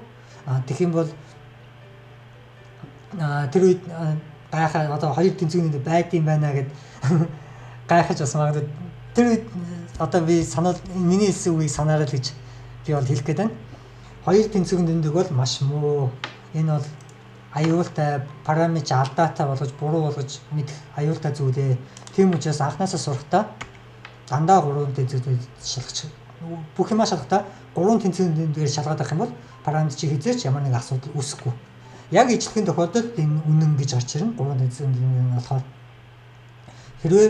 [SPEAKER 1] Тэгэх юм бол тэр үед гайхаа, одоо хоёр тэнцүүгийн тэмдэг байд юм байна гэд гайхаж бас магадгүй. Тэр үед одоо би санал миний хэлсэн үгийг санаарай л гэж би бол хэлэх гээд байна. Хоёр тэнцүүгийн тэмдэг бол маш муу. Энэ бол аюултай, параметр алдаатай болгож, буруу болгож мэдэх аюултай зүйлээ. Тийм учраас анхнаасаа сурахдаа дандаа гурван тэнцвэрээр шалгах, бүх юмаа шалгахдаа гурван тэнцвэрийн тэмдгээр шалгаад авах юм бол параметр чи хэзээ ч ямар нэг асуудал үүсэхгүй. Яг ижилхэн тохиолдолд энэ үнэн гэж гарч ирнэ. Гурван тэнцвэрийн тэмдэг нь болохоор хэрвээ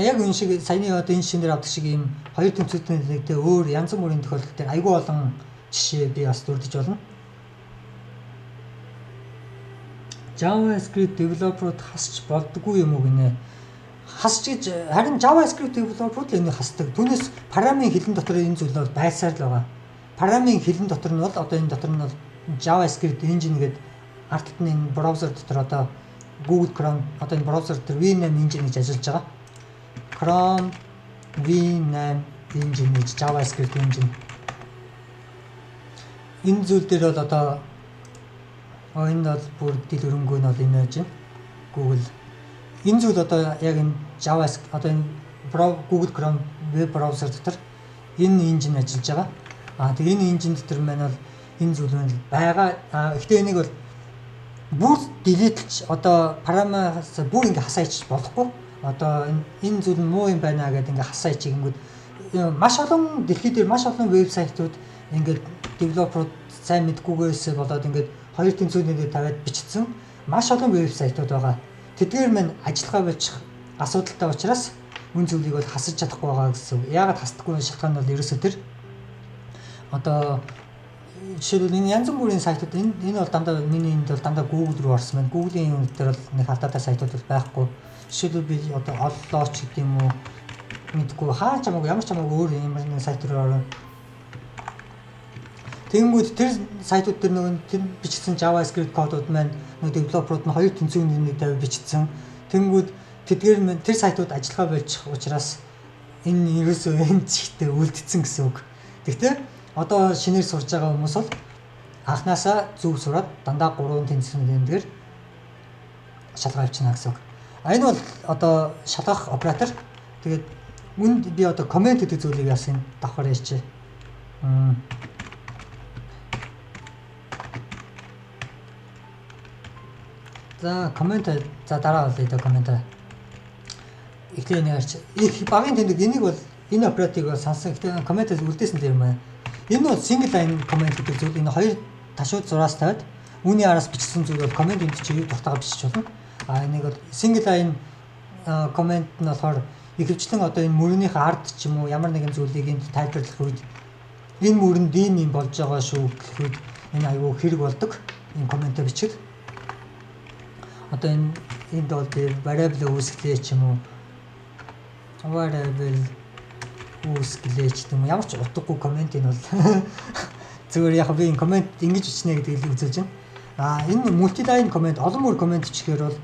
[SPEAKER 1] яг энэ шиг саяны одоо энэ жишээн дээр авдаг шиг ийм хоёр тэнцвэрийн тэмдэгтэй өөр янз бүрийн тохиолдол дээр айгүй олон жишээ би бас дурдж болно. JavaScript developer-ууд хасч болдгоо юм уу гинэ? Хасч гэж, харин JavaScript developer-ууд л энийг хасдаг. Түүнээс программын хэлэн дотор энэ зүйл бол байсаар л байгаа. Программын хэлэн дотор нь бол одоо энэ дотор нь бол JavaScript engine гэдэг ард талд нь энэ браузер дотор одоо Google Chrome, одоо энэ браузер дээр V8 engine гэж ажиллаж байгаа. Chrome V8 engine гэж, JavaScript engine. Энэ зүйл дээр бол одоо энэ бол бүр дэлгэрэнгүй нь бол энэ байж байна. Google энэ зүйл одоо яг энэ JavaScript, одоо энэ Google Chrome веб браузер дотор энэ engine ажиллаж байгаа. Тэгээ энэ engine дотор маань бол энэ зүйл маань байгаа. Гэхдээ энийг бол бүр delete лж, одоо программаас бүр ингээ хасаа ичиж болохгүй. Одоо энэ зүйл нь муу юм байна гэдэг ингээ хасаа ичигэнгүүд маш олон дэлхий дээр маш олон вебсайтууд ингээд developer ууд сайн мэдгүйгээс болоод ингээд хоёр тэнцвэрийн тавиад бичсэн маш олон вебсайтууд байгаа. Тэдгээр мань ажиллагаа болчих асуудалтай учраас үн зүйлийг бол хасаж чадахгүй байгаа гэсэн. Яагаад хасдаггүй шалтгаан нь бол ерөөсөө тэр одоо жишээлбэл энэ янз бүрийн сайтууд, энэ бол дандаа миний энд бол дандаа Google руу орсон байна. Google-ийн юм дээр бол нэг алдаатай сайтууд бол байхгүй. Жишээлбэл, би одоо оллооч гэдэг юм уу, мэдгүй, хаа ч хамаагүй, ямар ч хамаагүй өөр ямар нэгэн сайт руу орно. Тэгэнгүүт тэр сайтууд дээр нөгөө тэр бичсэн JavaScript кодууд маань нөгөө developer ууд нь хоёр тэнцвэрийн нэг тавь бичсэн. Тэгэнгүүт тэдгээр маань тэр сайтууд ажиллагаа болчих учраас энэ ерөөсөө энэ чигтээ үлдсэн гэсэн үг. Тэгтээ одоо шинээр сурж байгаа хүмүүс бол анханасаа зөв сураад дандаа гурван тэнцвэрийн тэмдгээр шалгаа авчина гэсэн үг. А энэ бол одоо шалгах оператор. Тэгээд үнд би одоо comment гэдэг зүйлийг яасан давхар ярьчих. За, comment, за, дараа бол одоо comment. Эхлээ нэг ярьч. Их багын тэмдэг, энийг бол энэ операторыг бол сансан. Гэхдээ comment үлдээсэн дээр юм байна. Энэ бол single line comment гэдэг зүйл. Энэ хоёр ташууд зураас тавиад үүний араас бичсэн зүйл бол comment, энд чи юу дуртайгаа бичиж болно. А энийг бол single line comment нь болохоор ихэвчлэн одоо энэ мөрнийх ард ч юм уу ямар нэгэн зүйлийг энд тайлбарлах үед энэ мөрөнд ийм юм болж байгаа шүү гэх үед энэ айгүй хэрэг болдог. Энэ comment оо бичих. Одоо энэ энд бол би variable үүсгэлээ ч юм уу, variable үүсгэлээ ч юм уу, ямар ч утгагүй comment, энэ бол зүгээр яг би энэ comment ингэж бичнэ гэдгийг үзүүлж байна. А энэ multi-line comment, олон мөр comment бичихээр бол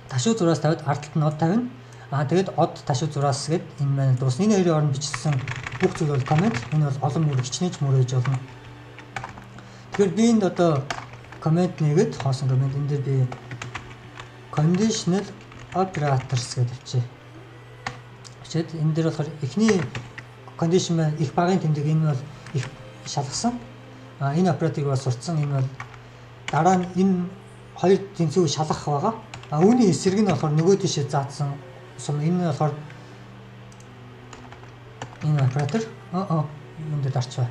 [SPEAKER 1] ташуу зураас тавиад ард талд нь од тавина. А тэгээд од ташуу зураас гээд энэ маань дуусна. Энэ хоёрын хооронд бичсэн бүх зүйл бол comment. Энэ бол олон мөр, хичнээн ч мөр байж болно. Тэгэхээр Тэгэхээр би энд одоо comment нэгэд, хоосон comment, энэ дээр би conditional operators гэж авчээ. Бичээд энэ дээр болохоор эхний condition маань их багын тэмдэг, энэ бол их шалгасан. Энэ операторыг бол сурцсан. Энэ бол дараа нь энэ хоёр тэнцүү шалгах байгаа. Үүний эсрэг нь болохоор нөгөө тийшээ заасан сум, энэ нь болохоор энэ оператор юм дээр дарчваа.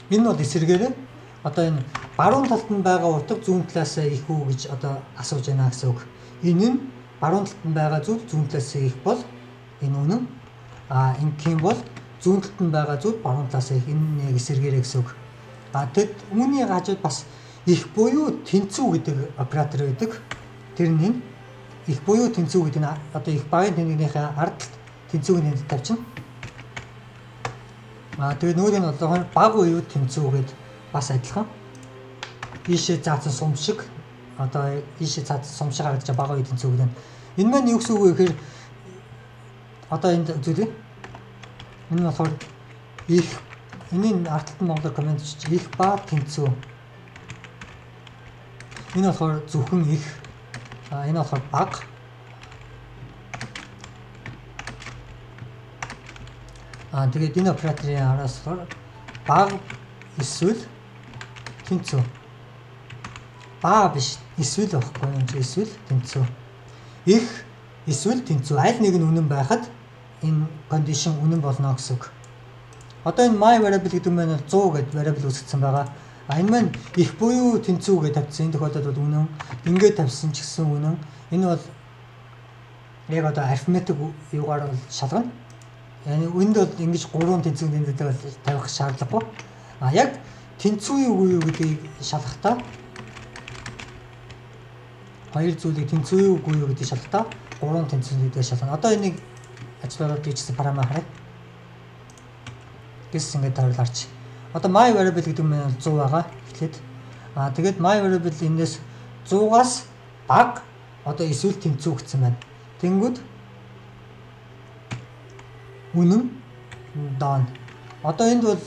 [SPEAKER 1] Энэ бол эсрэгээрээ одоо энэ баруун талд нь байгаа утга зүүн талаас их үү гэж одоо асууж байна гэсэн үг. Энэ нь баруун талд нь байгаа зүйл зүүн талаас их бол энэ үнэн. Ингэх юм бол зүүн талд нь байгаа зүйл баруун талаас их, энэ нэг эсрэгээрээ гэсэн үг. Тэгэд үүний хажууд бас их буюу тэнцүү гэдэг оператор байдаг. Тэр нь энэ их буюу тэнцүү гэдэг нь одоо их багын тэмдэгнийхээ ард талд тэнцүүг нь энд тавьчихна. Тэгээ нөгөөх нь болохоор бага буюу тэнцүү гэд бас адилхан. Ийшээ заасан сум шиг, одоо ийшээ заасан сум шиг харагдаж бага буюу тэнцүү гэдэг нь. Энэ маань юу гэсэн үг вэ гэхээр одоо энд зүйлээ. Энэ нь болохоор их, энэний ард талд нь монголоор comment чиж их ба тэнцүү. Энэ болохоор зөвхөн их. Энэ болохоор бага. Тэгээд энэ операторын араас болохоор бага эсвэл тэнцүү. Ба биш, эсвэл байхгүй юм чи, эсвэл тэнцүү. Их эсвэл тэнцүү, аль нэг нь үнэн байхад энэ condition үнэн болно гэсэн үг. Одоо энэ my variable гэдэг нь маань 100 гэд variable үүсгэсэн байгаа. Энэ маань их буюу тэнцүү гэж тавьсан. Энэ тохиолдолд бол үнэн. Ингээд тавьсан ч гэсэн үнэн. Энэ бол яг одоо арифметик юугаар бол шалгана. Yani энд бол ингэж гурван тэнцүү тэнцүүтэй бол тавих шаардлагагүй. Яг тэнцүү юу юу гэдгийг шалгахдаа, хоёр зүйлийг тэнцүү юу үгүй юу гэдгийг шалгахдаа гурван тэнцүү гэдгийг шалгана. Одоо энийг ажиллуулаад хийчихсэн параметр харъя. Гэс ингээд тавиул харч. Одоо my variable гэдэг нь 100 байгаа. Эхлээд тэгээд my variable энэс 100-аас бага одоо эсвэл тэнцүү гэсэн байна. Тэнгүүд үнэн, done. Одоо энд бол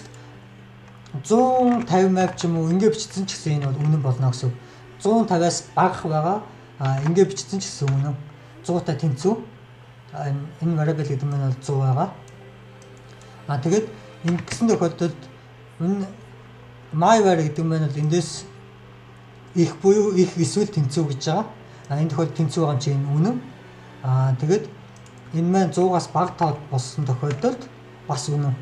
[SPEAKER 1] 150 мав ч юм уу ингэ бичсэн ч гэсэн энэ бол үнэн болно гэсэн үг. 150-аас бага байгаа. Ингэ бичсэн ч гэсэн үнэн. 100-тай тэнцүү. Энэ variable гэдэг нь бол 100 байгаа. Тэгээд ингэсэн тохиолдолд энэ my var гэдэг нь бол эндээс их буюу их эсвэл тэнцүү гэж байгаа. Энэ тохиолдолд тэнцүү байгаа юм чи энэ үнэн. Тэгээд энэ маань 100-аас бага тоо болсон тохиолдолд бас үнэн.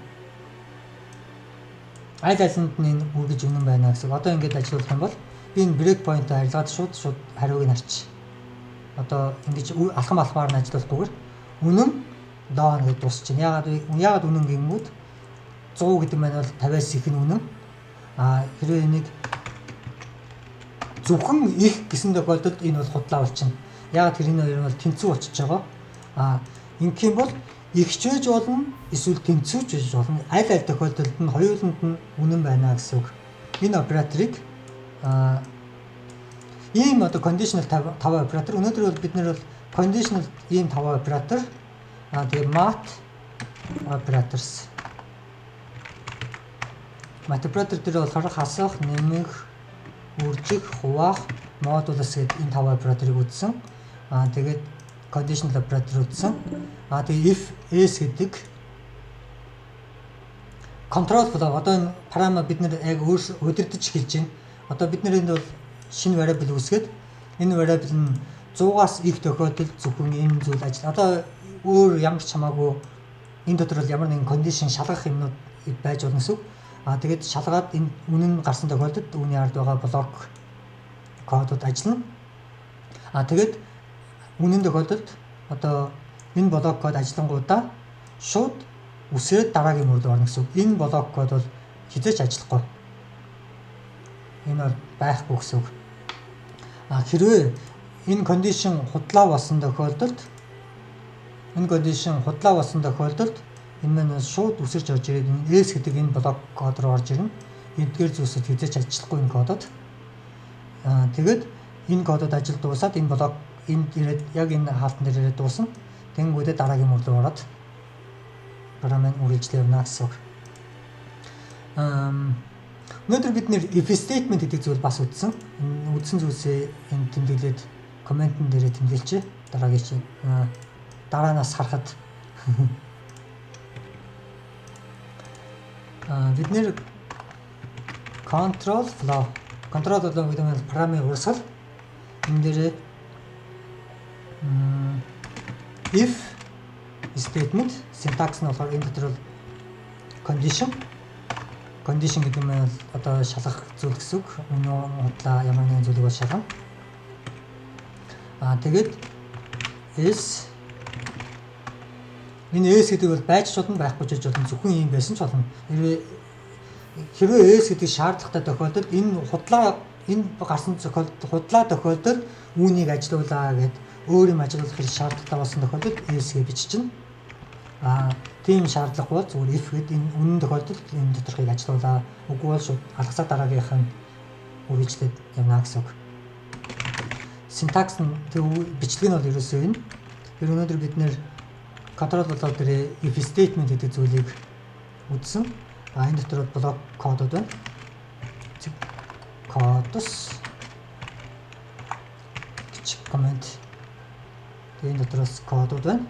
[SPEAKER 1] Аль алинд нь энэ үргэж үнэн байна гэсэн. Одоо ингээд ажиллуулах юм бол би энэ break point арилгаад шууд хариуг нь харч. Одоо ингэж алхам алхмаар нь ажиллуулахгүйгээр үнэн, done гэж дуусчихна. Яагаад үнэн гэнгүүт 100 гэдэг маань бол 50-аас их нь үнэн. Хэрвээ энийг зөвхөн их гэсэн тохиолдолд энэ бол худлаа болчихно. Яагаад тэр энэ хоёр нь бол тэнцүү болчихж байгаа. Ингэх юм бол ихч байж болно, эсвэл тэнцүүч байж болно. Аль аль тохиолдолд нь хоёуланд нь үнэн байна гэсэн үг. Энэ операторыг ийм одоо conditional 5 оператор. Өнөөдөр бол бид нар бол conditional ийм 5 оператор, тэгээ math operators. Math оператор дээр болохоор хасах, нэмэх, үржих, хуваах, modulus гэдэг энэ 5 операторыг үзсэн. Тэгээд conditional operator үзсэн. Тэгээ if else гэдэг control flow, одоо энэ парама бид нэр яг өөр удирдах эхэлж байна. Одоо бид нар энд бол шинэ variable үүсгээд энэ variable нь 100-аас их тохиолдолд зөвхөн энэ зүйл ажил. Одоо өөр ямар ч хамаагүй энэ дотор бол ямар нэгэн condition шалгах юмнууд байж болно гэсэн үг. Тэгээд шалгаад энэ үнэн гарсан тохиолдолд үүний ард байгаа блок кодууд ажиллана. Тэгээд үнэн тохиолдолд одоо энэ блок код ажиллангуудаа шууд үсрээд дараагийн мөр рүү орно гэсэн үг. Энэ блок код бол хэзээ ч ажиллахгүй. Энэ бол байхгүй гэсэн үг. Хэрвээ энэ condition худлаа болсон тохиолдолд, энэ condition худлаа болсон тохиолдолд энэ маань шууд үсэрч орж ирээд энэ else гэдэг энэ блок код руу орж ирнэ. Эдгээр зүйлсүүд хэзээ ч ажиллахгүй энэ кодод. Тэгээд энэ кодод ажил дуусаад энэ блок энд ирээд яг энэ хаалтан дээр ирээд дуусна. Тэнгүүдээ дараагийн мөр рүү ороод програм үргэлжлээ явна гэсэн үг. Өнөөдөр бид нэр if statement гэдэг зүйл бас үзсэн. Энэ үзсэн зүйлсээ энэ тэмдэглээд comment эн дээрээ тэмдэглэжээ. Дараагийн чинь дараанаас харахад бид нэр control flow, control flow гэдэг нь програмын урсгал. Энэ дээрээ if statement syntax нь болохоор энэ дотор бол condition. Condition гэдэг нь бол одоо шалгах зүйл гэсэн үг. Үнэн, худлаа ямар нэгэн зүйлийг бол шалгана. Тэгээд else. Энэ else гэдэг бол байж ч болно, байхгүй ч болно, зөвхөн ийм байсан ч болно. Хэрвээ else гэдэг шаардлагатай тохиолдолд энэ худлаа, энэ гарсан тохиолдолд, худлаа тохиолдолд үүнийг ажилуулаа гэд өөр юм ажилуулах хэрэг шаардлагатай болсон тохиолдолд else гэж биччихнэ. Тийм шаардлага бол зүгээр if гэд энэ үнэн тохиолдолд энэ доторхыг ажилуулаа. Үгүй бол шууд алгасаа дараагийнх нь үргэлжлээд явна гэсэн үг. Syntax нь, тэг бичлэг нь бол ерөөсөө энэ. Тэр өнөөдөр бид нэр control flow дээр if statement гэдэг зүйлийг үзсэн. Энэ дотор блок кодууд байна. Codes гэж comment. Тэгээ энэ дотроос кодууд байна.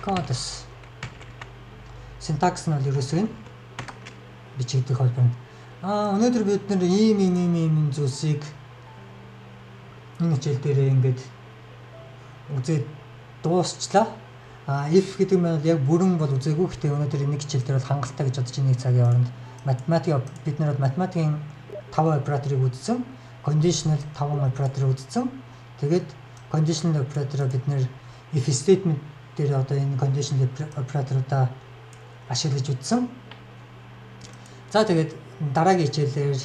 [SPEAKER 1] Codes. Syntax нь бол ерөөсөө энэ бичигдэх холбоо. Өнөөдөр бид нэр ийм ийм ийм ийм зүйлсийг энэ хичээл дээр ингээд үзээд дуусчлаа. If гэдэг нь бол яг бүрэн бол үзээгүй. Гэхдээ өнөөдөр нэг хичээл дээр бол хангалттай гэж бодож, нэг цагийн хооронд математик, бид нар бол математикийн 5 операторыг үзсэн. Conditional 5 операторыг үзсэн. Тэгээд conditional оператороо бид нэр if statement дээр одоо энэ conditional операторуудаа ашиглаж үзсэн. За, тэгээд дараагийн хичээлээр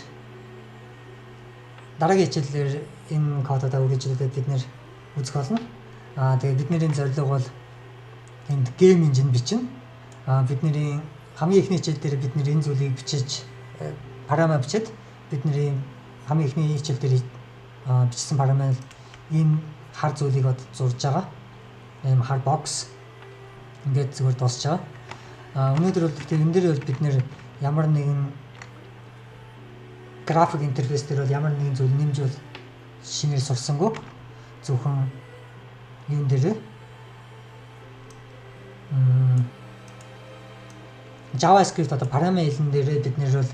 [SPEAKER 1] энэ кодоо үргэлжлүүлээд бид нэр үзэх болно. Тэгээд бидний зорилго бол энд game engine бичнэ. Бидний хамгийн эхний хичээл дээр бид нэр энэ зүйлийг бичиж, програмаа бичээд, бидний хамгийн эхний хичээл дээр бичсэн програм нь энэ хар зүйлийг од зурж байгаа. Ийм хар box ингээд зүгээр дуусч байгаа. Өнөөдөр бол тэгэхээр энэ дээр бол бид нэр ямар нэгэн график интерфейс дээр бол ямар нэгэн зүйл нэмж бол шинээр сурсангүй. Зөвхөн юун дээр JavaScript одоо програмын хэлэн дээрээ бид нэр бол